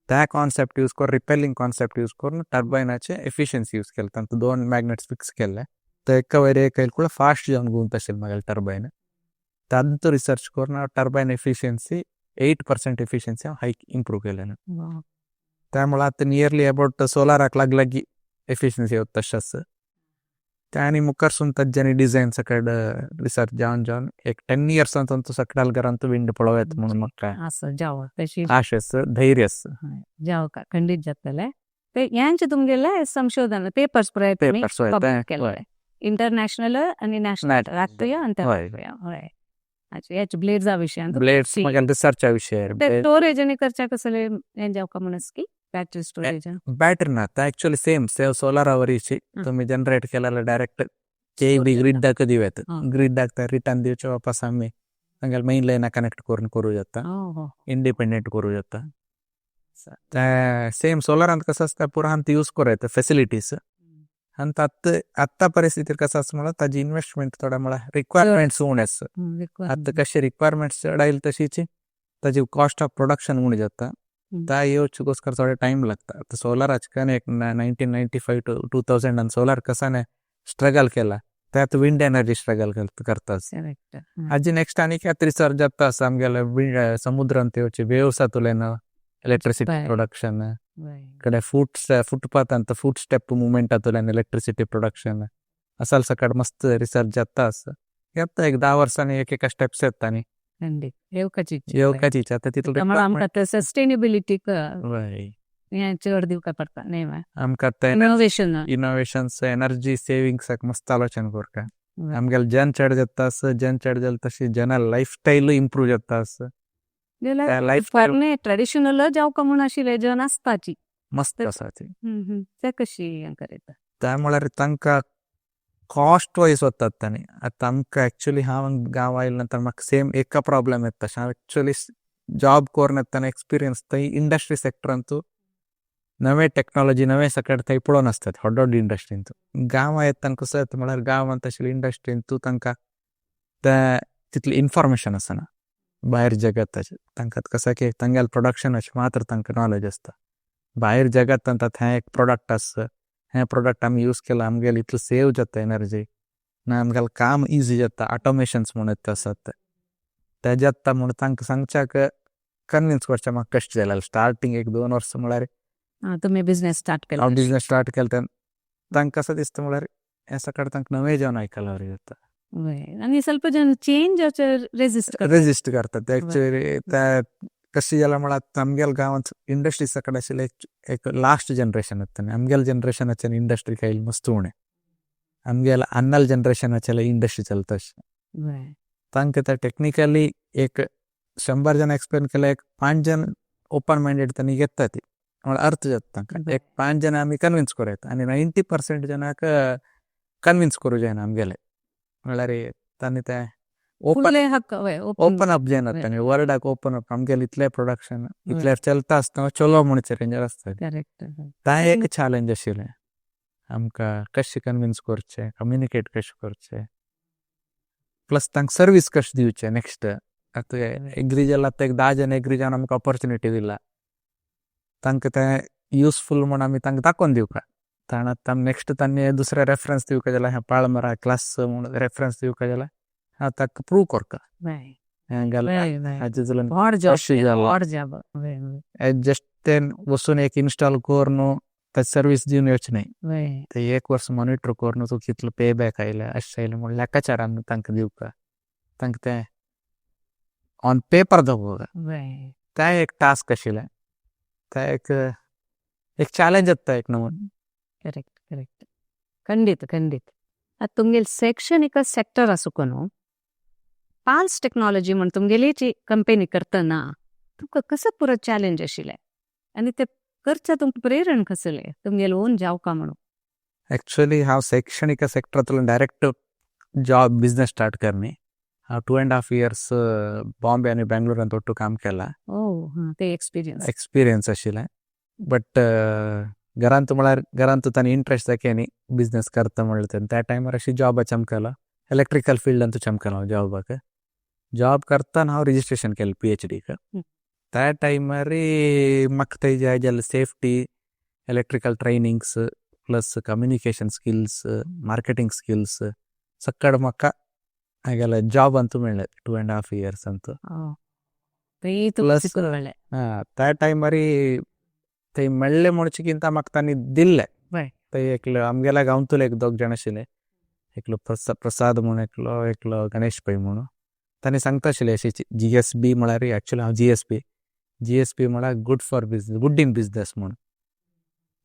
त्या कॉन्सेप्ट यूज करून, रिपेलिंग कॉन्सेप्ट यूज करून टर्बायनाचे एफिशियन्सी यूज केले. तांत दोन मॅग्नेट्स फिक्स केले, ते एका वयर एक येयल कुळ फास्ट जावन घुंवता आशिल्लें म्हागेलें टर्बायन. तांतू रिसर्च करून हांव टर्बायन एफिशियन्सी 8% एफिशियन्सी हांव हाय इम्प्रूव केलें. त्यामुळे आतां नियरली अबाउट सोलाराक लाग लागीं एफिशियन्सी येता तशें आसा ते. आनी मुखारसून ताज्यांनी डिझायन सकड रिसर्च जावन जावन एक 10 इयर्सान तांचो सकडाल घरांत विंड पळोवं येता म्हणून म्हाका आसा जावं तशी आशा आसा, धैर्य आसा. जावं का खंडीत जातलें ते. यांचे तुमगेले संशोधन पेपर्स पुराय तुमी पेपर्स publish केले, इंटरनॅशनल आनी नॅशनल, राष्ट्रीय, आंतरराष्ट्रीय. हय, अच्छा, याच ब्लेड्सा विशयान ब्लेड्स म्हागेले रिसर्चा विशय. स्टोरेज आनी करच्या कसले हें जावका म्हणस की बॅटरी स्टोरेज? बॅटरी ना, ते ऍक्च्युअली सेम सेम सोलारा वरीची. तुम्ही जनरेट केलेलं डायरेक्ट केबी ग्रिडाक दिवं येता. ग्रिडाक ते रिटर्न दिवचे वापस आमी तांगेले मेन लायना कनेक्ट करून करूं जाता. हो हो इंडिपेंडंट करूं जाता. ते सेम सोलारांत कसं आसता, पुरा आमी यूज करूं येता फेसिलिटीज. आनी आत्तां आत्तां परिस्थितीर कसं आसा म्हळ्यार, ताजी इन्वेस्टमेंट थोडे म्हळ्यार रिक्वायरमेंट्स उणें आसा. आतां कशें रिक्वायरमेंट्स चड आयले तशीच ताजी कॉस्ट ऑफ प्रोडक्शन उणें जाता. ता येवचेकोस्कर थोडे टायम लागता. आतां सोलाराचे कांय एक 1995 to 2000 solar कसाने स्ट्रगल केला, ते आतां विंड एनर्जी स्ट्रगल करता. हाजी नेक्स्ट आनी कितें रिसर्च जाता आसा आमगेले विंड, समुद्रांत येवचे वेव्स तुलेन इलेक्ट्रिसिटी प्रोडक्शन कಡೆ फूट फुटपाथ ಅಂತ ಫುಟ್ ಸ್ಟೆಪ್ ಮೂವ್ಮೆಂಟ್ आतुल्यान इलेक्ट्रिसिटी प्रोडक्शन असाल सकट मस्त रिसर्च जाता आसा. येता एक 10 वर्सांनी एक एका स्टेप्स येता न्ही. खंडीत येवकाची. येवकाची आतां तितले. त्यामुळे आमकां ते सस्टेनेबिलिटीक हें चड दिवका पडटा न्ही? आमकां ते इनोवेशन. इनोवेशन्स, एनर्जी सेविंग्साक मस्त आलोचन करका. आमगेले जन चड जाता आसा, जन चड जाता तशी जना लायफ स्टायल इम्प्रूव जाता आसा. लायफ पोरणे ट्रेडिशनल जावका म्हूण आशिल्ले जन आसपाची. मस्त आसा ती. ते कशी हें करता? त्या म्हळ्यार तांकां कॉस्ट वायज वतात तांणी. आतां आमकां एक्चुअली हांव गांव आयले नंतर म्हाका सेम एका प्रॉब्लम येता तशें. हांव एक्चुअली जॉब करून येतना एक्सपिरियन्स थंय इंडस्ट्री सेक्टरांतू नवे टेक्नॉलॉजी नवे सकट थंय पळोवन आसतात व्हड व्हड इंडस्ट्रींत. गांवां येतना कसो येता म्हळ्यार, गांवांत आशिल्ले इंडस्ट्रींतू तांकां ते तितली इन्फॉर्मेशन आसना भायर जगताचें. तांकां कसं की तांगेले प्रोडक्शनाचें मात्र तांकां नॉलेज आसता. भायर जगात हें एक प्रोडक्ट आसा, हें प्रोडक्ट आमी यूज केलां, आमगेलें इतलें सेव जाता एनर्जी ना, आमगेलें काम इजी जाता, ऑटोमेशन्स म्हूण येता आसात ते जाता म्हूण तांकां सांगच्याक, कन्विन्स करचें म्हाका कश्ट जालें स्टार्टींग एक 2 वर्सां म्हळ्यार. तुमी बिझनेस स्टार्ट केलो. हांव बिझनेस स्टार्ट केलो तेन्ना तांकां कसं दिसता म्हळ्यार, हें सकाळ तांकां नवें जेवण आयकल्यार वरी जाता. आनी ಸ್ವಲ್ಪ जन चेंज रेजिस्ट करतात. रेजिस्ट करतात ते एक्चुअली. ते कशें जालां म्हळ्यार, आतां आमगेल्या गांवांत इंडस्ट्री सकट आशिल्ले एक लास्ट जनरेशन येता. आमगेल्या जनरेशनाच्यान इंडस्ट्री कायल मस्त उणें, आमगेल्या अन्नल जनरेशनाच्या इंडस्ट्री चलता अशें. तांकां ते टेक्निकली एक 100 जण एक्सप्लेन केल्यार एक पांच जण ओपन मायंडेड तांणी घेता ती, म्हळ्यार अर्थ जाता तांकां. एक पांच जण आमी कन्विन्स करूं येता आनी 90% जणांक कन्विन्स करूं जायना आमगेले. म्हळ्यार तांणी ते ओपन फुडले हक्क, हय, ओपन. ओपन अप जायना तांणी वर्ल्डाक ओपन अप, आमगेले इतले प्रोडक्शन इतले चलता आसतना चलो म्हणचे रेंजार आसता. तें एक चॅलेंज आशिल्लें आमकां, कशें कन्विन्स करचें, कम्युनिकेट कशें करचें, प्लस तांकां सर्वीस कशें दिवचें. नेक्स्ट आतां एग्री जाल्यार, आतां एक 10 जण एग्री जावन आमकां ऑपॉर्चुनिटी दिला, तांकां तें युजफूल म्हूण आमी तांकां दाखोवन दिवपा. ताण आतां नेक्स्ट तांणी दुसरे रेफरन्स दिवका जाल्यार, हें पाळमरा क्लास म्हूण रेफरन्स दिवका जाल्यार हांव ताका प्रूव करता. हें गेलें हाजे जाल्यार व्हड जॉब. अशें जालां. व्हड जॉब, हय हय. जस्ट तें वचून एक इन्स्टॉल करून ते सर्वीस दिवन येवचें न्हय. ते एक वर्स मॉनिटर करून तुका कितलो पे बॅक आयले, अशें आयलें म्हूण लेखाचार आमी तांकां दिवपा, तांकां तें ऑन पेपर दाखोवपा. तें एक टास्क आशिल्लें, तें एक एक चॅलेंज जाता एक नमून. करेक्ट करेक्ट, खंडीत खंडीत. आतां तुमगेले शैक्षणिक सेक्टर आसूं न्हू, पाल्स टेक्नॉलॉजी म्हण तुमगेली जी कंपनी करतना तुमकां कसो पुरो चॅलेंज आशिल्लें आनी ते करच्या तुमकां प्रेरण कसलें तुमगेले ओन जावका म्हणून? ॲक्च्युअली हांव शैक्षणिक सेक्टरांतल्यान डायरेक्ट जॉब बिझनेस स्टार्ट करनी. हांव 2.5 इयर्स बॉम्बे आनी बेंगलोरांत ಒಟ್ಟು काम केला. ओ हां, ते एक्सपिरियन्स. एक्सपिरियन्स आशिल्लें, बट घरांत म्हळ्यार घरांत तांणी इंट्रस्ट दाखयनी बिझनेस करता म्हणलें. त्या टायमार अशी जॉबा चमकला, इलेक्ट्रिकल फिल्डांत चमकला हांव जॉबाक. जॉब करताना हांव रिजिस्ट्रेशन केलें पीएचडीक. त्या टायमार म्हाका थंय जाय जाल्यार safety, electrical trainings, plus communication skills, marketing skills सकाळ म्हाका हागेले जॉब अंतू मेळ्ळें 2.5 इयर्स अंतू. प्लस त्या टायमार थंय मेळ्ळे म्हणचेकिंत म्हाका तांणी दिल्ले. थंय एकलो आमगेल्या गांवतलो एक दोग जाण आशिल्ले, एकलो प्रसाद म्हणून एकलो, एकलो गणेश पै म्हणून. तांणी सांगता आशिल्ले अशी जीएसबी म्हळ्यार, एक्चुअली हांव जीएसबी, जीएसबी म्हळ्यार good for business, good in business म्हणून.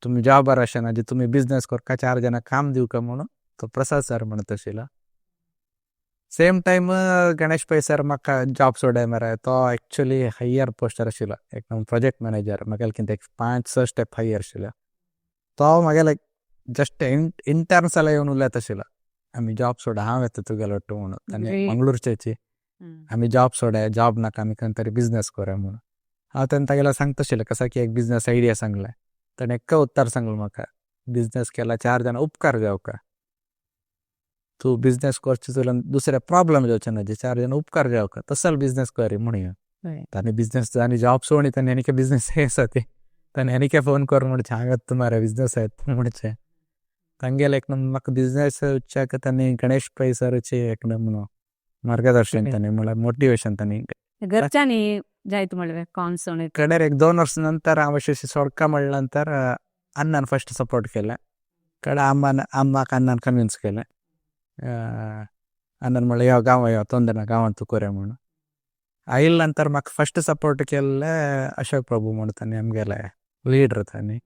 तुमी जॉबार आसना जे तुमी बिझनेस करका, चार जाणां काम दिवका म्हणून तो प्रसाद सर म्हणत आशिल्लो. Same time Ganesh Pai sir म्हाका जॉब सोडाय मरे, तो एक्चुअली हायर पोस्टर आशिल्लो, एकदम प्रोजेक्ट मॅनेजर, म्हागेले कितें एक 5-6 स्टेप हायर आशिल्लो. तो म्हागेले जस्ट इंटर्न्स जाल्यार येवन उलयत आशिल्लो, आमी जॉब सोडा, हांव येता तुगेलो ಒಟ್ಟು म्हणून. ताणें मंगळूरच्याची, आमी जॉब सोडाय, जॉब नाका, आमी खंय तरी बिझनेस करूया म्हणून. हांव तेन्ना तागेलो सांगता आशिल्लें कसो की एक बिझनेस आयडिया सांगलें. ताणें एक उत्तर सांगलें म्हाका, बिझनेस केला चार जाणां उपकार जावका, तूं बिझनेस करचे जाल्यार दुसरे प्रॉब्लम जावचे ना, जे चार जाणां उपकार जावका तसो बिझनेस कर म्हणून. ताणें बिझनेस आनी जॉब सोडली, ताणें आनी बिझनेस आसा ते ताणें आनी फोन कर म्हणचें, हांव येता मरे बिझनेस येता म्हणचें. तांगेले एक म्हाका बिझनेस तांणी गणेश पै सराचे एक मार्गदर्शन तांणी म्हळ्यार मोटिवेशन तांणी. घरच्यांनी जायत म्हणलें कॉन्सर्न? कडेर एक 2 वर्स नंतर हांव अशें सोडका म्हणल्या नंतर अण्णान फस्ट सपोर्ट केलें. कडेन अम्मान, अम्माक अण्णान कन्विन्स केलें. अण्णान म्हणलें, यो गांवा यो, ತೊಂದರೆ ना, गांवांत तूं कोरया म्हणून. आयले नंतर म्हाका फस्ट सपोर्ट केल्ले अशोक प्रभू म्हणून, तांणी आमगेले लिडर. तांणी,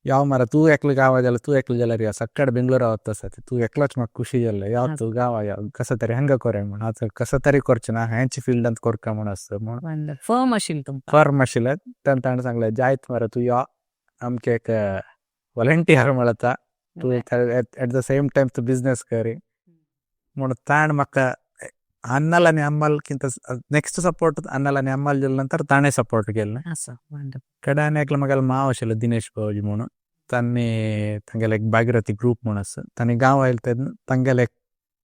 यो मरे तूं एकलो गांवा जाल्यार, तूं एकलो जाल्यार यो, सकाळ बेंगळूरा वता आसा तूं एकलोच, म्हाका खुशी जाल्लें, यो तूं गांवा यो, कसो तरी हांगा कोरया म्हणून. हांव कसो तरी करचें ना, हेंच फिल्डांत करका म्हूण आसता म्हणून. फर्म आशिल्लें तुमकां. फर्म आशिल्लें. तेन्ना ताणें सांगलें, जायत मरे तूं यो, आमचे एक वॉलंटियर मेळता तूं, एट the same time तूं बिझनेस करी म्हणून. ताणें म्हाका अन्नाल आनी अम्मालकिंत नेक्स्ट सपोर्ट अन्नाल आनी अम्माल दिले नंतर ताणें सपोर्ट केलें. आसा. कडेन आनी एकलो म्हागेलो माव आशिल्लो दिनेश भावजी म्हणून. तांणी तांगेले एक भागीरथी ग्रूप म्हणून आसा. तांणी गांव आयले तेन्ना तांगेले एक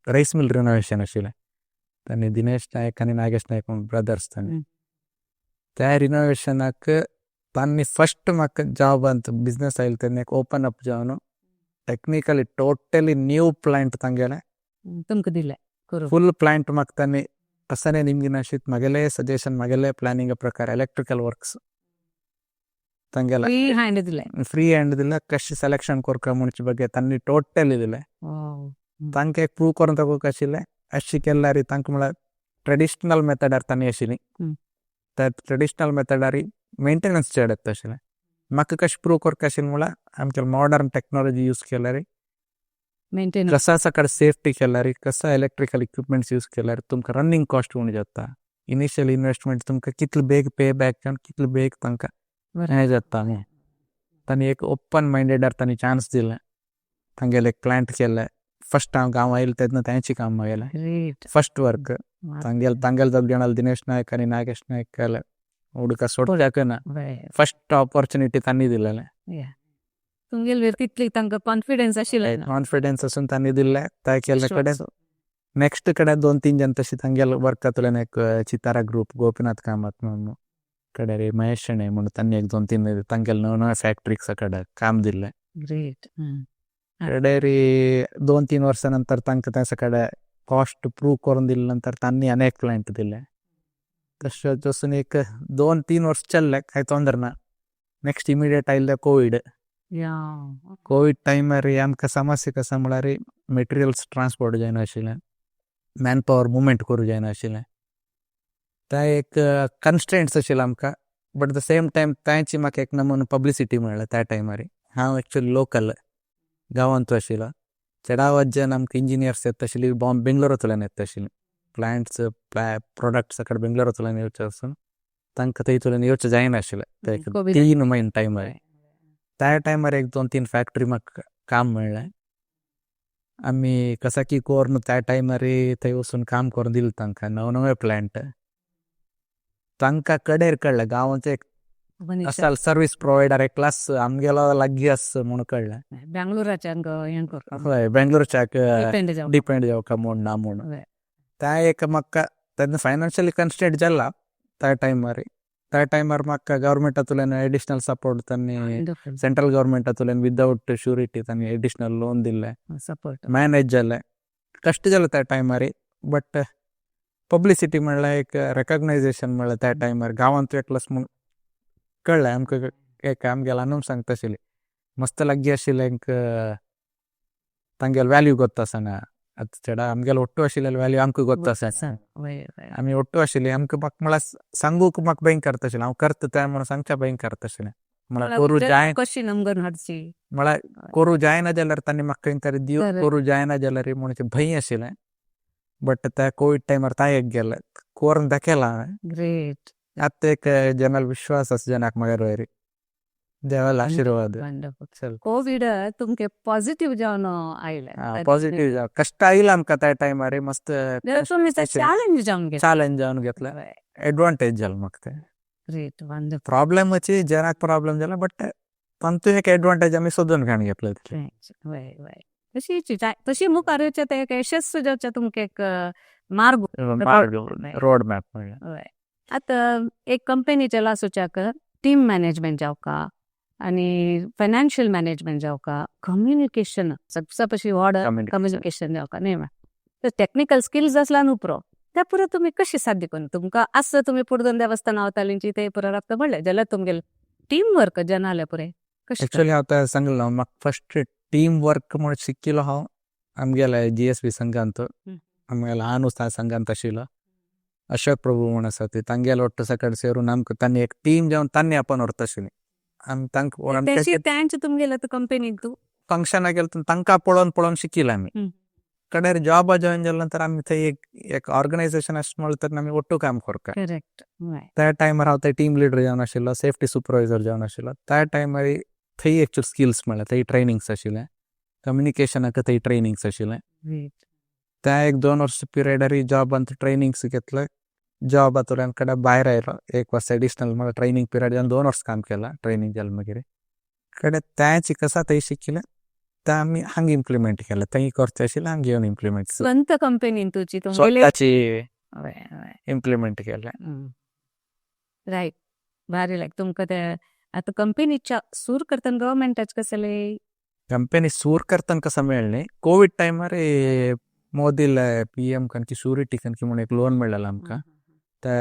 रायस मिल रिनोवेशन आशिल्लें. तांणी दिनेश नायक आनी नागेश नायक म्हणून ब्रदर्स तांणी. त्या रिनोवेशनाक तांणी फस्ट म्हाका जॉबांत बिझनेस आयले तेन्ना एक ओपन अप जावन टॅक्निकली टोटली न्यू प्लांट तांगेले तुमकां दिलें करूं. फुल प्लांट म्हाका तांणी तसने निमगिन नाशित, म्हागेले सजेशन, म्हागेले प्लॅनिंग प्रकार इलेक्ट्रिकल वर्क्स तांगेले फ्री हँड दिलें. फ्री हँड दिलें. कशें सिलेक्शन करका म्हणचे ಬಗ್ಗೆ तांणी टोटली दिलें. तांकां एक प्रूव करून दाखोवंक आशिल्लें अशें केल्यार तांकां, म्हळ्यार ट्रेडिशनल मेथडार तांणी आशिल्ली, त्या ट्रेडिशनल मेथडार मेंटेनन्स चड येता आशिल्लें. म्हाका कशें प्रूव करपाक आशिल्लें म्हळ्यार आमचे मॉडर्न टेक्नॉलॉजी यूज केल्यार मेंटेनन्स कसा सकाळ सेफ्टी केल्यार, कसा इलेक्ट्रिकल इक्विपमेंट्स यूज केल्यार तुमकां रनिंग कॉस्ट उणें जाता, इनिशियल इन्वेस्टमेंट तुमकां कितले बेग पे बॅक जावन कितले बेग तांकां हें जाता न्ही. तांणी एक ओपन मायंडेडार तांणी चान्स दिलें. तांगेले एक प्लांट केलें. फस्ट हांव गांव आयलें तेन्ना तेंचें काम म्हागेलें. ग्रेट. फस्ट वर्क तांगेले, तांगेले दोग जाणां दिनेश नायक आनी नागेश नायक उडका सोडूंक ना. फस्ट ऑपॉर्च्युनिटी तांणी दिलेलें. तुमगेले तितली तांकां कॉन्फिडन्स आशिल्लें ना. कॉन्फिडन्स आसून तांणी दिल्लें त्या केल्ले कडेन नेक्स्ट कडेन दोन तीन जण तशी तांगेले वर्क जातले. एक चितारा ग्रूप, गोपीनाथ कामत म्हणून, कडेन महेश शेणै म्हणून, तांणी एक दोन तीन तांगेले नव नव्या फॅक्ट्रीक कडेन काम दिल्लें. ग्रेट. कडेन 2-3 वर्सां नंतर तांकां त्या कडेन कॉस्ट प्रूव करून दिले नंतर तांणी अनेक क्लायंट दिले. तशें जसून एक 2-3 वर्स चल्ले, कांय ತೊंದರೆ ना. नेक्स्ट इमिडियेट आयिल्ले कोवीड. कोवीड टायमार आमकां समस्या कसा म्हळ्यार मटेरियल्स ट्रान्सपोर्ट जायनाशिल्लें, मॅन पावर मुवमेंट करूं जायनाशिल्लें. त्या एक कन्स्ट्रेंट्स आशिल्लें आमकां. But the same time तांची म्हाका एक नमून पब्लिसिटी मेळ्ळा त्या टायमार. हांव एक्चुअली लोकल गांवांत आशिल्लो. चडावत जन आमकां इंजिनियर्स येता आशिल्ली बेंगलोरांतल्यान येता आशिल्ली. प्लांट्स प्रोडक्ट्स सगळे बेंगलोरांतल्यान येवचे आसून तांकां थंयतल्यान येवचें जायनाशिल्लें 3 म्हयने टायमार. त्या टायमार 1 2 3 फॅक्टरी म्हाका काम मेळ्ळें. आमी कसाकी कोर्न त्या टायमार थंय वचून काम करून दिलें तांकां, नवे नवे प्लांट तांकां कडेर कळ्ळें. गांवांत एक असाल सर्वीस प्रोवायडर एक क्लास आमगेलो लागीं आसा म्हणून कळ्ळें. बेंगलोराच्याक हय, बेंगलोरच्याक डिपेंड जावका म्हूण ना म्हणून. त्या एक म्हाका तेन्ना फायनान्शियली कन्स्ट्रेंट जाला त्या टायमार. त्या टायमार म्हाका गव्हर्मेंटांतल्यान एडिशनल सपोर्ट तांणी सेंट्रल गव्हर्मेंटांतल्यान विदावट श्युरिटी तांणी एडिशनल लोन दिल्लें, सपोर्ट मॅनेज जालें. कश्ट जालें त्या टायमार, बट पब्लिसिटी म्हणल्यार एक रेकग्नायजेशन म्हणल्यार त्या टायमार गांवांत एकलोच म्हूण कळ्ळें आमकां. एक आमगेल्या आनूम सांगता आशिल्ली मस्त लागीं आशिल्लें एक तांगेलो व्हॅल्यू गोत्ता आसना. आतां चेडा आमगेलो ಒಟ್ಟು आशिल्ले व्हॅल्यू आमकां गोत्ता आसना. आमी ಒಟ್ಟು आशिल्ली आमकां म्हाका म्हळ्यार सांगूंक म्हाका भंय करता आशिल्लें. हांव करता तें म्हणून सांगच्या भंय करता आशिल्लें. म्हळ्यार करूं जाय कशी नमगन हाडची म्हळ्यार करूं जायना जाल्यार तांणी म्हाका खंय तरी दिव करूं जायना जाल्यार म्हणून भंय आशिल्लें. बट त्या कोवीड टायमार तां एक गेलें करून दाखयलां हांवें. ग्रेट. आतां एक जनाल विश्वास आसा जनाक मगेर वयर देवालो आशिर्वाद. कोवीड तुमके पॉझिटिव्ह जावन आयले. पॉझिटिव्ह जावन कश्ट आयले आमकां त्या टायमार, मस्त चॅलेंज जावन चॅलेंज जावन घेतलें, एडवांटेज जालें म्हाका तें. Great, wonderful. प्रॉब्लेमाची जनाक प्रॉब्लेम जाला, बट तांतूय एक एडवांटेज आमी सोदून काडून घेतले. तशी तशी मुखार येवचें तें एक यशस्वी जावचें तुमकां एक मार्ग, रोड मॅप म्हणल्यार. आतां एक कंपनी चलासुच्याक टीम मॅनेजमेंट जावका आनी फायनान्शियल मॅनेजमेंट जावका, कम्युनिकेशन सबसे पशी व्हड कम्युनिकेशन जावका न्ही. तर टेक्निकल स्किल्स आसला न्हू पुरो, त्या पुरो तुमी कशी साध्य करून तुमकां आसा तुमी पुर्दोन देवस्थान वतालींची ते पुरो राबता म्हणलें जाल्यार तुमगेलें टीम वर्क जनाले पुरे कशें? एक्चुअली हांव तें सांगलें, म्हाका फस्ट टीम वर्क म्हूण शिकिल्लो हांव आमगेले GSB संघांत. आमगेलो आनुस संघांत आशिल्लो अशोक प्रभू म्हूण आसा ते तांगेलो ಒಟ್ಟು सकाळ सेरून आमकां तांणी एक टीम जावन तांणी आपण व्हरता आशिल्ली. आमी तांकां तांचे तुमगेले कंपनीक तूं फंक्शनाक गेले तांकां पळोवन पळोवन शिकिल्लें आमी. कडेर जॉबा जॉयन जाले नंतर आमी थंय एक ऑर्गनायझेशन अशें म्हणलें तर आमी ಒಟ್ಟು काम करता. करेक्ट. त्या टायमार हांव थंय टीम लिडर जावन आशिल्लो, सेफ्टी सुपरवायझर जावन आशिल्लो. त्या टायमार थंय एक्चुअल स्किल्स मेळ्ळे, थंय ट्रेनिंग्स आशिल्लें, कम्युनिकेशनाक थंय ट्रेनिंग्स आशिल्लें. त्या 1 2 वर्स पिरियडारी जॉबांत ट्रेनिंग्स घेतले. जॉबांतल्यान कडेन भायर आयलो 1 वर्स एडिशनल म्हळ्यार ट्रेनिंग पिरियड जावन 2 वर्स काम केलां ट्रेनिंग जालें मागीर. कडेन तेंच कसा थंय शिकिल्लें तें आमी हांगा इम्प्लिमेंट केलें. थंय करचें आशिल्लें हांगा येवन इम्प्लिमेंट स्वंत कंपनीन तुजी स्वताची इम्प्लिमेंट केलें. रायट, भारी लायक तुमकां तें आतां कंपनीच्या सूर करतना गव्हर्मेंटाचे कसले कंपनी सूर करतना कसं मेळ्ळें. कोवीड टायमार मोदीले PM कनकी श्युरिटी कनकी म्हणून एक लोन मेळ्ळें आमकां. ते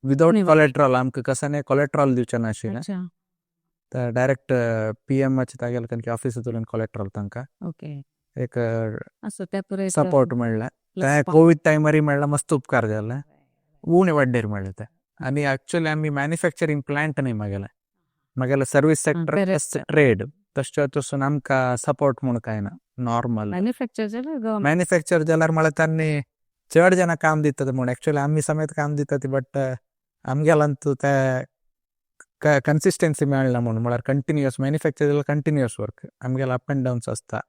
विदावट कोलेट्रॉल आमकां कसं नाही कोलेट्रॉल दिवचें नाशिल्लें. तर डायरेक्ट PMचे तागेले कनकी ऑफिसांतल्यान कोलेट्रॉल तांकां एक सपोर्ट मेळ्ळें. ते कोवीड टायमारय मेळ्ळा, मस्त उपकार जाले, उणे वाड्डेर मेळ्ळें ते. आनी एक्चुअली आमी मॅन्युफॅक्चरींग प्लांट न्ही मागेलें, मागेलें सर्वीस सेक्टर ट्रेड तशें तसून आमकां सपोर्ट म्हूण कांय ना. नॉर्मल मॅन्युफॅक्चर जाल्यार मॅन्युफॅक्चर जाल्यार म्हळ्यार तांणी चड जाणां काम दितात म्हूण एक्चुअली आमी समेत काम दितात, बट आमगेल्यान ते कन्सिस्टन्सी मेळना म्हूण म्हळ्यार कंटिन्युअस मॅन्युफॅक्चर जाल्यार कंटिन्युअस वर्क आमगेले अप एंड डावन्स आसता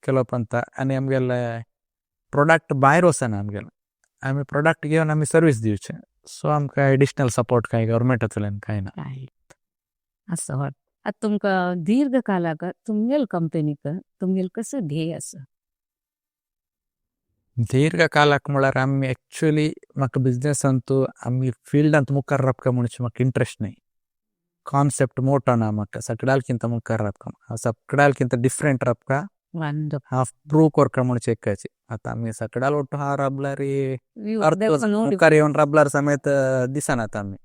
केलो पंता. आनी आमगेले प्रोडक्ट भायर वचना आमगेले, आमी प्रोडक्ट घेवन आमी सर्वीस दिवचे. सो आमकां एडिशनल सपोर्ट कांय गव्हर्मेंटांतल्यान कांय ना. आसा. आतां तुमकां दीर्घकालाक तुमगेले कंपनीक तुमगेले कसो ध्येय आसा? दीर्घकालाक म्हळ्यार आमी एक्चुअली म्हाका बिजनेसांतू आमी फिल्डांत मुखार राबका म्हणचे म्हाका इंट्रस्ट न्हय. कॉन्सेप्ट मोटो ना म्हाका, सगळ्याकिंत मुखार राबका, सगळ्याकिंत डिफरंट राबका, हांव प्रूव करका म्हणचे एकाची. आतां आमी सगळ्याल ಒಟ್ಟು हांव राबल्यार मुखार येवन राबल्यार समेत दिसनात आमी.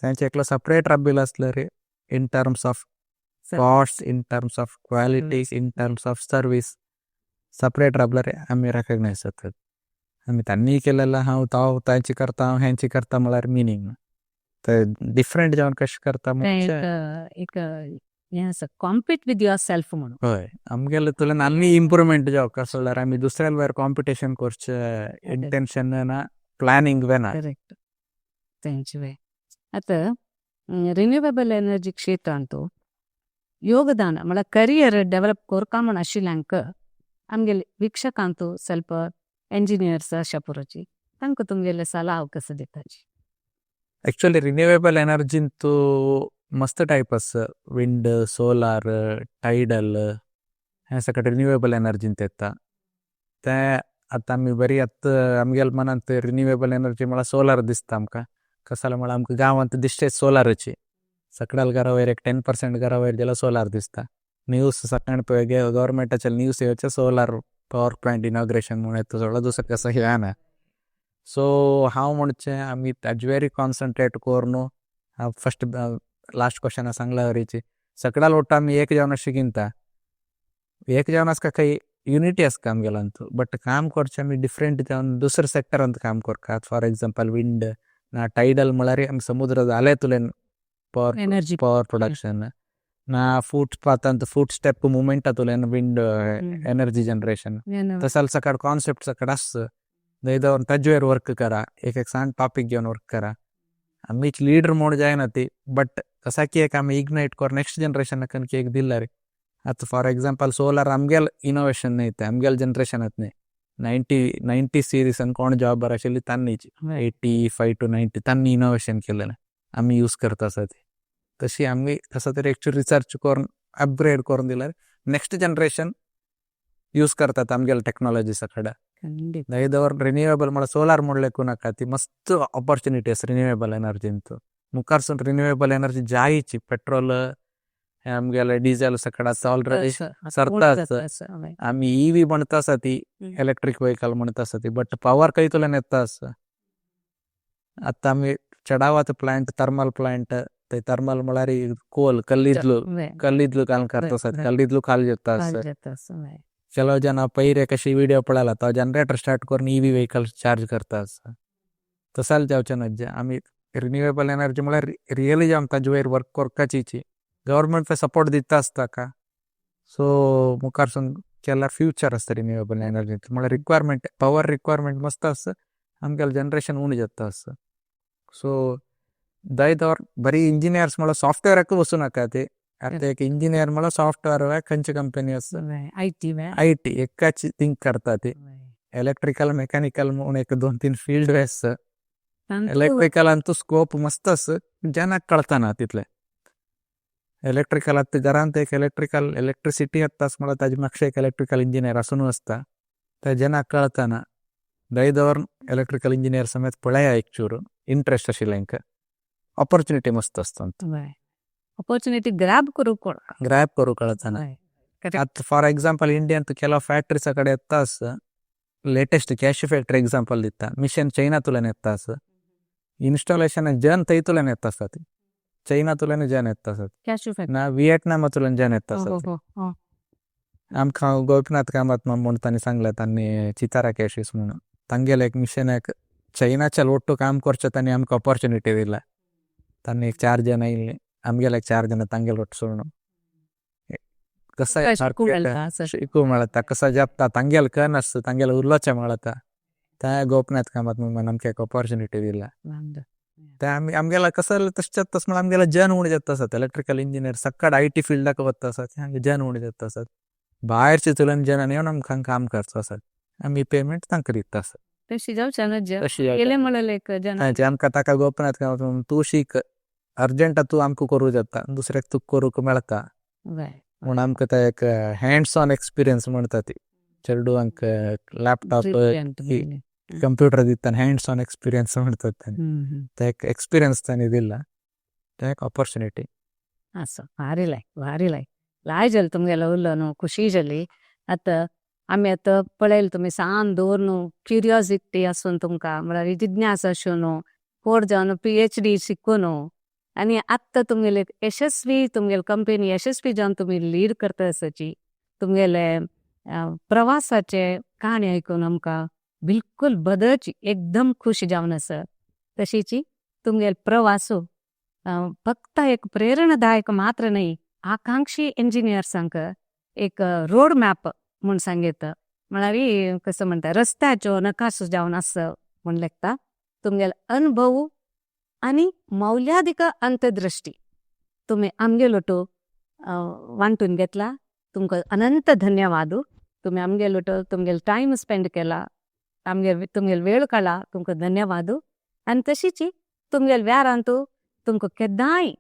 तांचे एकलो सपरेट राबिल्लो आसल्यार in terms of cost, in terms of quality, in terms of service separate राबल्यार आमी रेकग्नायज जातात. आमी तांणी केलेलं हांव ताव तांची करता, हांव हेंची करता म्हळ्यार मिनींग ना. ते डिफरंट जावन कशें करता तें म्हणजे एक एक हें आसा, कॉम्पीट विथ your self म्हणून. हय, आमगेले तुलन आनी इम्प्रुवमेंट जावक आसल्यार आमी दुसऱ्या वयर कॉम्पिटिशन करचे इंटेन्शन ना, प्लॅनिंग वेना. करेक्ट, तेंच वे. आतां रिन्यूवेबल एनर्जी क्षेत्रांतु योगदान म्हळ्यार करियर डेव्हलप करका म्हण आशिल्ल्यांक, आमगेले वೀಕ್ಷकांतु ಸ್ವಲ್ಪ ಎಂಜಿನಿಯರ್ಸ್ अशा पुरोची, तांकां तुमगेले सलाह कसो दिताची? एक्चुअली रिन्यूवेबल एनर्जींतु मस्त टायप आसा, विंड, सोलार, टायडल, हें सगळें रिन्यूवेबल एनर्जींत येता. ते आतां आमी बरी आतां आमगेले मनांत रिन्यूवेबल एनर्जी म्हळ्यार सोलार दिसता आमकां. कसाला म्हळ्यार आमकां गांवांत दिश्टेच सोलारची, सकाळ घरा वयर एक 10% घरा वयर गेल्यार सोलार दिसता. न्यूज सकाळ पळय गव्हर्मेंटाचे न्यूज येवचे सोलार पॉवर प्लांट इनॉग्रेशन म्हणून येता, सगळं दुसरें कसं हें ना. सो हांव म्हणचें आमी ताजे कॉन्सन्ट्रेट करून, हांव फस्ट लास्ट क्वेश्चन सांगला वरीची, सगळ्या लोट आमी एक जावन शिकिनता, एक जावन आसका खंय युनिटी आसता आमगेल्यांत, बट काम करचें आमी डिफरंट जावन दुसऱ्या सेक्टरांत काम करतात. फॉर एग्जाम्पल विंड ना टायडल म्हळ्यार आमी समुद्र जाले तुलेन पॉवर एनर्जी पॉवर प्रोडक्शन ना, फूट पाथांत फूट स्टेप मुवमेंट तुलेन विंड एनर्जी जनरेशन. तसाल सकाळ कॉन्सेप्ट सकाळ आस दवर ताजेर वर्क करा, एक एक सान टॉपिक घेवन वर्क करा. आमीच लिडर मोड जायना ती, बट कसा की एक आमी इग्नायट कर नेक्स्ट जनरेशन की एक दिला रे. आतां फॉर एग्जाम्पल सोलार आमगेल इनोवेशन न्हय तें, आमगेल जनरेशन न्हय, 90 सिरीसान कोण जॉब आशिल्ली तांणीच 85 टू 90 तांणी इनोवेशन केलें आमी यूज करता आसा ती. तशी आमी कसो तरी एक्चुअल रिसर्च करून अपग्रेड करून दिल्यार नेक्स्ट जनरेशन यूज करतात आमगेले टॅक्नॉलॉजी सगळ्या. दवर रिन्यूवेबल म्हळ्यार सोलार म्हणलें नाका, ती मस्त ऑपॉर्च्युनिटी आसा रिन्यूवेबल एनर्जींत. मुखारसून रिन्यूवेबल एनर्जी जायची, पेट्रोल आमगेले डिझेल सगळं आसा ऑलरेडी सरता आसा. आमी ईव्ही म्हणता आसा ती, इलेक्ट्रीक व्हेकल म्हणता आसा ती, बट पॉवर खंय तुल्यान येता आसा. आतां आमी चडावत प्लांट थर्मल प्लांट, ते थर्मल म्हळ्यार कोल कल्लिद्लू कल्लिद्लू घालून करता आसा, कल्लिद्लू खाली जाता आसा. ಕೆಲವು ಜನ पयरे कशी व्हिडिओ पळयला तो जनरेटर स्टार्ट करून ईव्ही व्हेकल चार्ज करता आसा. तसाल जावचें ना, आमी रिन्यूवेबल एनर्जी म्हळ्यार रियली जावन ताजे वयर वर्क करपाची गव्हर्मेंट सपोर्ट दिता आसता का. सो मुखारसून केल्यार फ्युचर आसता रिन्यूवेबल एनर्जी म्हळ्यार रिक्वायरमेंट पॉवर रिक्वायरमेंट मस्त आसा, आमगेले जनरेशन उणें जाता आसा. सो दय दवर बरी इंजिनियर्स म्हळ्यार सॉफ्टवेअराक वचूं नाका ते, आतां एक इंजिनियर म्हळ्यार सॉफ्टवेअर खंयची कंपनी आसा I T I T एकाच थिंक करता ती. इलेक्ट्रिकल मेकॅनिकल म्हणून एक 2-3 फील्ड आसा. इलेक्ट्रिकलांतू स्कोप मस्त आसा, जनाक कळतना तितले. इलेक्ट्रिकल आतां घरांत एक इलेक्ट्रिकल इलेक्ट्रिसिटी येता म्हळ्यार ताजे मागशे एक इलेक्ट्रिकल इंजिनियर आसून आसता, ते जनाक कळतना. दय दवर इलेक्ट्रिकल इंजिनियर समेत पळया एक चूर इंट्रस्ट आशिल्ल्यांक ऑपॉर्च्युनिटी मस्त आसता, ऑपॉर्च्युनिटी ग्रॅब करूंक कोण ग्रॅब करूंक कळतना. आतां फॉर एग्जाम्पल इंडियन ಕೆಲವು फ्याक्टरीसा कडेन येता आसा, लेटेस्ट कॅश फॅक्टरी एग्जाम्पल दिता, मिशन चैनांतल्यान येता आसा, इन्स्टॉलेशन जन थंयतल्यान येता आसा, ती चैनांतल्यान जन येता आसा ना विएटनामांतल्यान जन येता आसा. आमकां गोपीनाथ कामत म्हूण तांणी सांगलें, तांणी चितारा कॅशीस म्हणून तांगेलें एक मिशन एक चैनाच्या ಒಟ್ಟು काम करचें तांणी आमकां ऑपॉर्च्युनिटी दिला. तांणी एक 4 जण आयिल्लीं, आमगेले एक 4 जण तांगेले ಒಟ್ಟು सोडून कसं शिकूंक मेळटा, कसो जपता तांगेले कन आसता, तांगेले उलोवचें मेळटा. त्या गोपीनाथ कामत म्हणून आमकां एक ऑपॉर्च्युनिटी दिला. ते आमी आमगेले कसं तशें तशें म्हळ्यार आमगेले जन उणें जाता आसात, इलेक्ट्रिकल इंजिनियर सकाळ I T फिल्डाक वता आसात, हांगा जन उणें जाता आसात, भायरचे तुलन जनान येवन आमकां काम करचो आसात, आमी पेमेंट तांकां दिता आसात. तशी जावचें ना, केलें म्हणलें एक जन आमकां ताका गोपीनाथ कामत तूं शीक अर्जंट तूं आमकां करूं जाता, दुसऱ्याक तुका करूंक मेळटा म्हूण आमकां ते एक हँड्स ऑन एक्सपिरियन्स म्हणटा ती, चेडवांक लॅपटॉप कंप्युटर दिता हँड्स ऑन एक्सपिरियन्स म्हणटात तांणी, ते एक एक्सपिरियन्स तांणी दिला, ते एक ऑपॉर्च्युनिटी आसा. भारी लायक भारी लायक लाय जालें तुमगेलो उलोवन खुशी जाली. आतां आमी आतां पळयलें तुमी सान दवरून क्युरियोसिटी आसून तुमकां म्हळ्यार जिज्ञास आसून व्हड जावन PhD शिकून आनी आत्तां तुमगेले यशस्वी तुमगेले कंपनी यशस्वी जावन तुमी लीड करता आसाची, तुमगेले प्रवासाचे काणी आयकून आमकां बिलकुल बदलची एकदम खुश जावन आसा. तशीची तुमगेल प्रवासू फक्त एक प्रेरणादायक मात्र नाही, आकांक्षी इंजिनियर्सांक एक रोड मॅप म्हूण सांगयत, म्हळ्यार कसं म्हणटा, रस्त्याचो नकाशो जावन आसा म्हूण लेखता. तुमगेल अनुभव आनी मौल्यादिक अंतर्दृष्टी तुमी आमगेलोटो वांटून घेतला, तुमकां अनंत धन्यवाद. तुमी आमगेलोटो तुमगेल टायम स्पेंड केला, आमगेल तुमगेल वेळ काडला, तुमकां धन्यवाद. आनी तशीच तुमगेल व्यारांतू तुमकां केन्नाय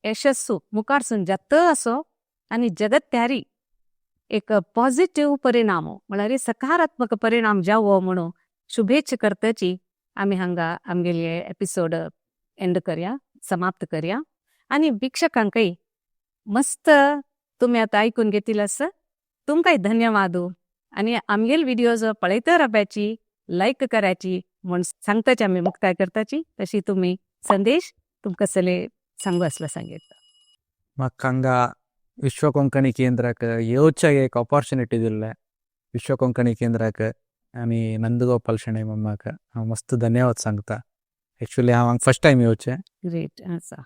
यशस्सू मुखारसून जाता असो आनी जगत त्यारी एक पॉझिटिव्ह परिणाम, म्हळ्यार सकारात्मक परिणाम जावो म्हणून शुभेच्छा करताची आमी हांगा आमगेले एपिसोड एंड करया, समाप्त करया. आनी वीक्षकांकय मस्त तुमी आतां आयकून घेतिल्लें आसा, तुमकांय धन्यवाद. आनी आमगेल व्हिडियोज पळयत रावपाची, लायक करायची म्हूण सांगताची आमी मुक्ताय करताची. तशी तुमी संदेश तुमकां सगळे सांगू आसला सांगितलं. म्हाका हांगा विश्व कोंकणी केंद्राक येवच्या एक ऑपॉर्च्युनिटी दिल्ले विश्व कोंकणी केंद्राक आनी नंदगोपाल शणै मम्माक हांव मस्त धन्यवाद सांगता. एक्चुअली हांव हांगा फर्स्ट टायम येवचें. ग्रेट आसा.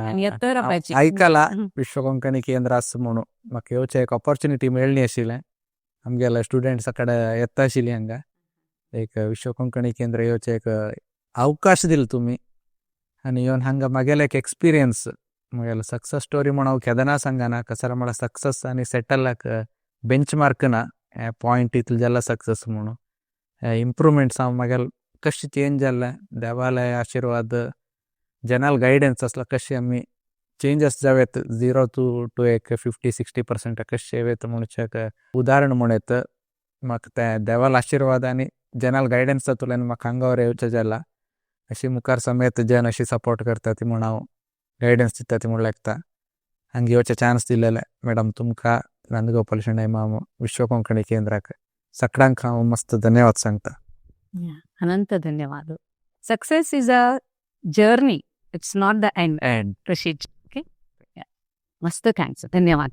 आनी येत रावपाची. आयकला विश्व कोंकणी केंद्र आसा म्हणून म्हाका येवचें एक ऑपॉर्च्युनिटी मेळ्ळी आशिल्लें. आमगेल्या स्टुडंट्सा कडेन येता आशिल्ली हांगा एक विश्व कोंकणी केंद्र येवचें एक अवकाश दिलो तुमी. आनी येवन हांगा म्हागेले एक एक्सपिरियन्स, म्हगेलो सक्सेस स्टोरी म्हूण हांव केन्ना सांगना, कसो म्हळ्यार सक्सेस आनी सेटलाक बेंच मार्क ना पॉयंट इतलो जाला सक्सेस म्हणून. इम्प्रुवमेंट्स हांव म्हागेले कशें चेंज जाल्लें, देवाले आशिर्वाद, जनरल गायडन्स आसलो कशें आमी चेंजस जावेत 0 to एक 50-60% कशें येत म्हणच्याक उदाहरण म्हूण येत. म्हाका तें देवाले आशिर्वाद आनी जनरल गायडन्स जातूंतल्यान म्हाका हांगा येवचें जाला. अशी मुखार समेत जन अशी सपोर्ट करता ती म्हूण हांव गायडन्स दिता ती म्हूण लागता. हांगा येवचे चान्स दिलेले मॅडम तुमकां, नंदगोपाल शणै माम, विश्व कोंकणी केंद्राक सगळ्यांक हांव मस्त धन्यवाद सांगता. अनंत धन्यवाद. Success is a journey, it's not the end. And तशीच. ओके, मस्त, thanks, धन्यवाद.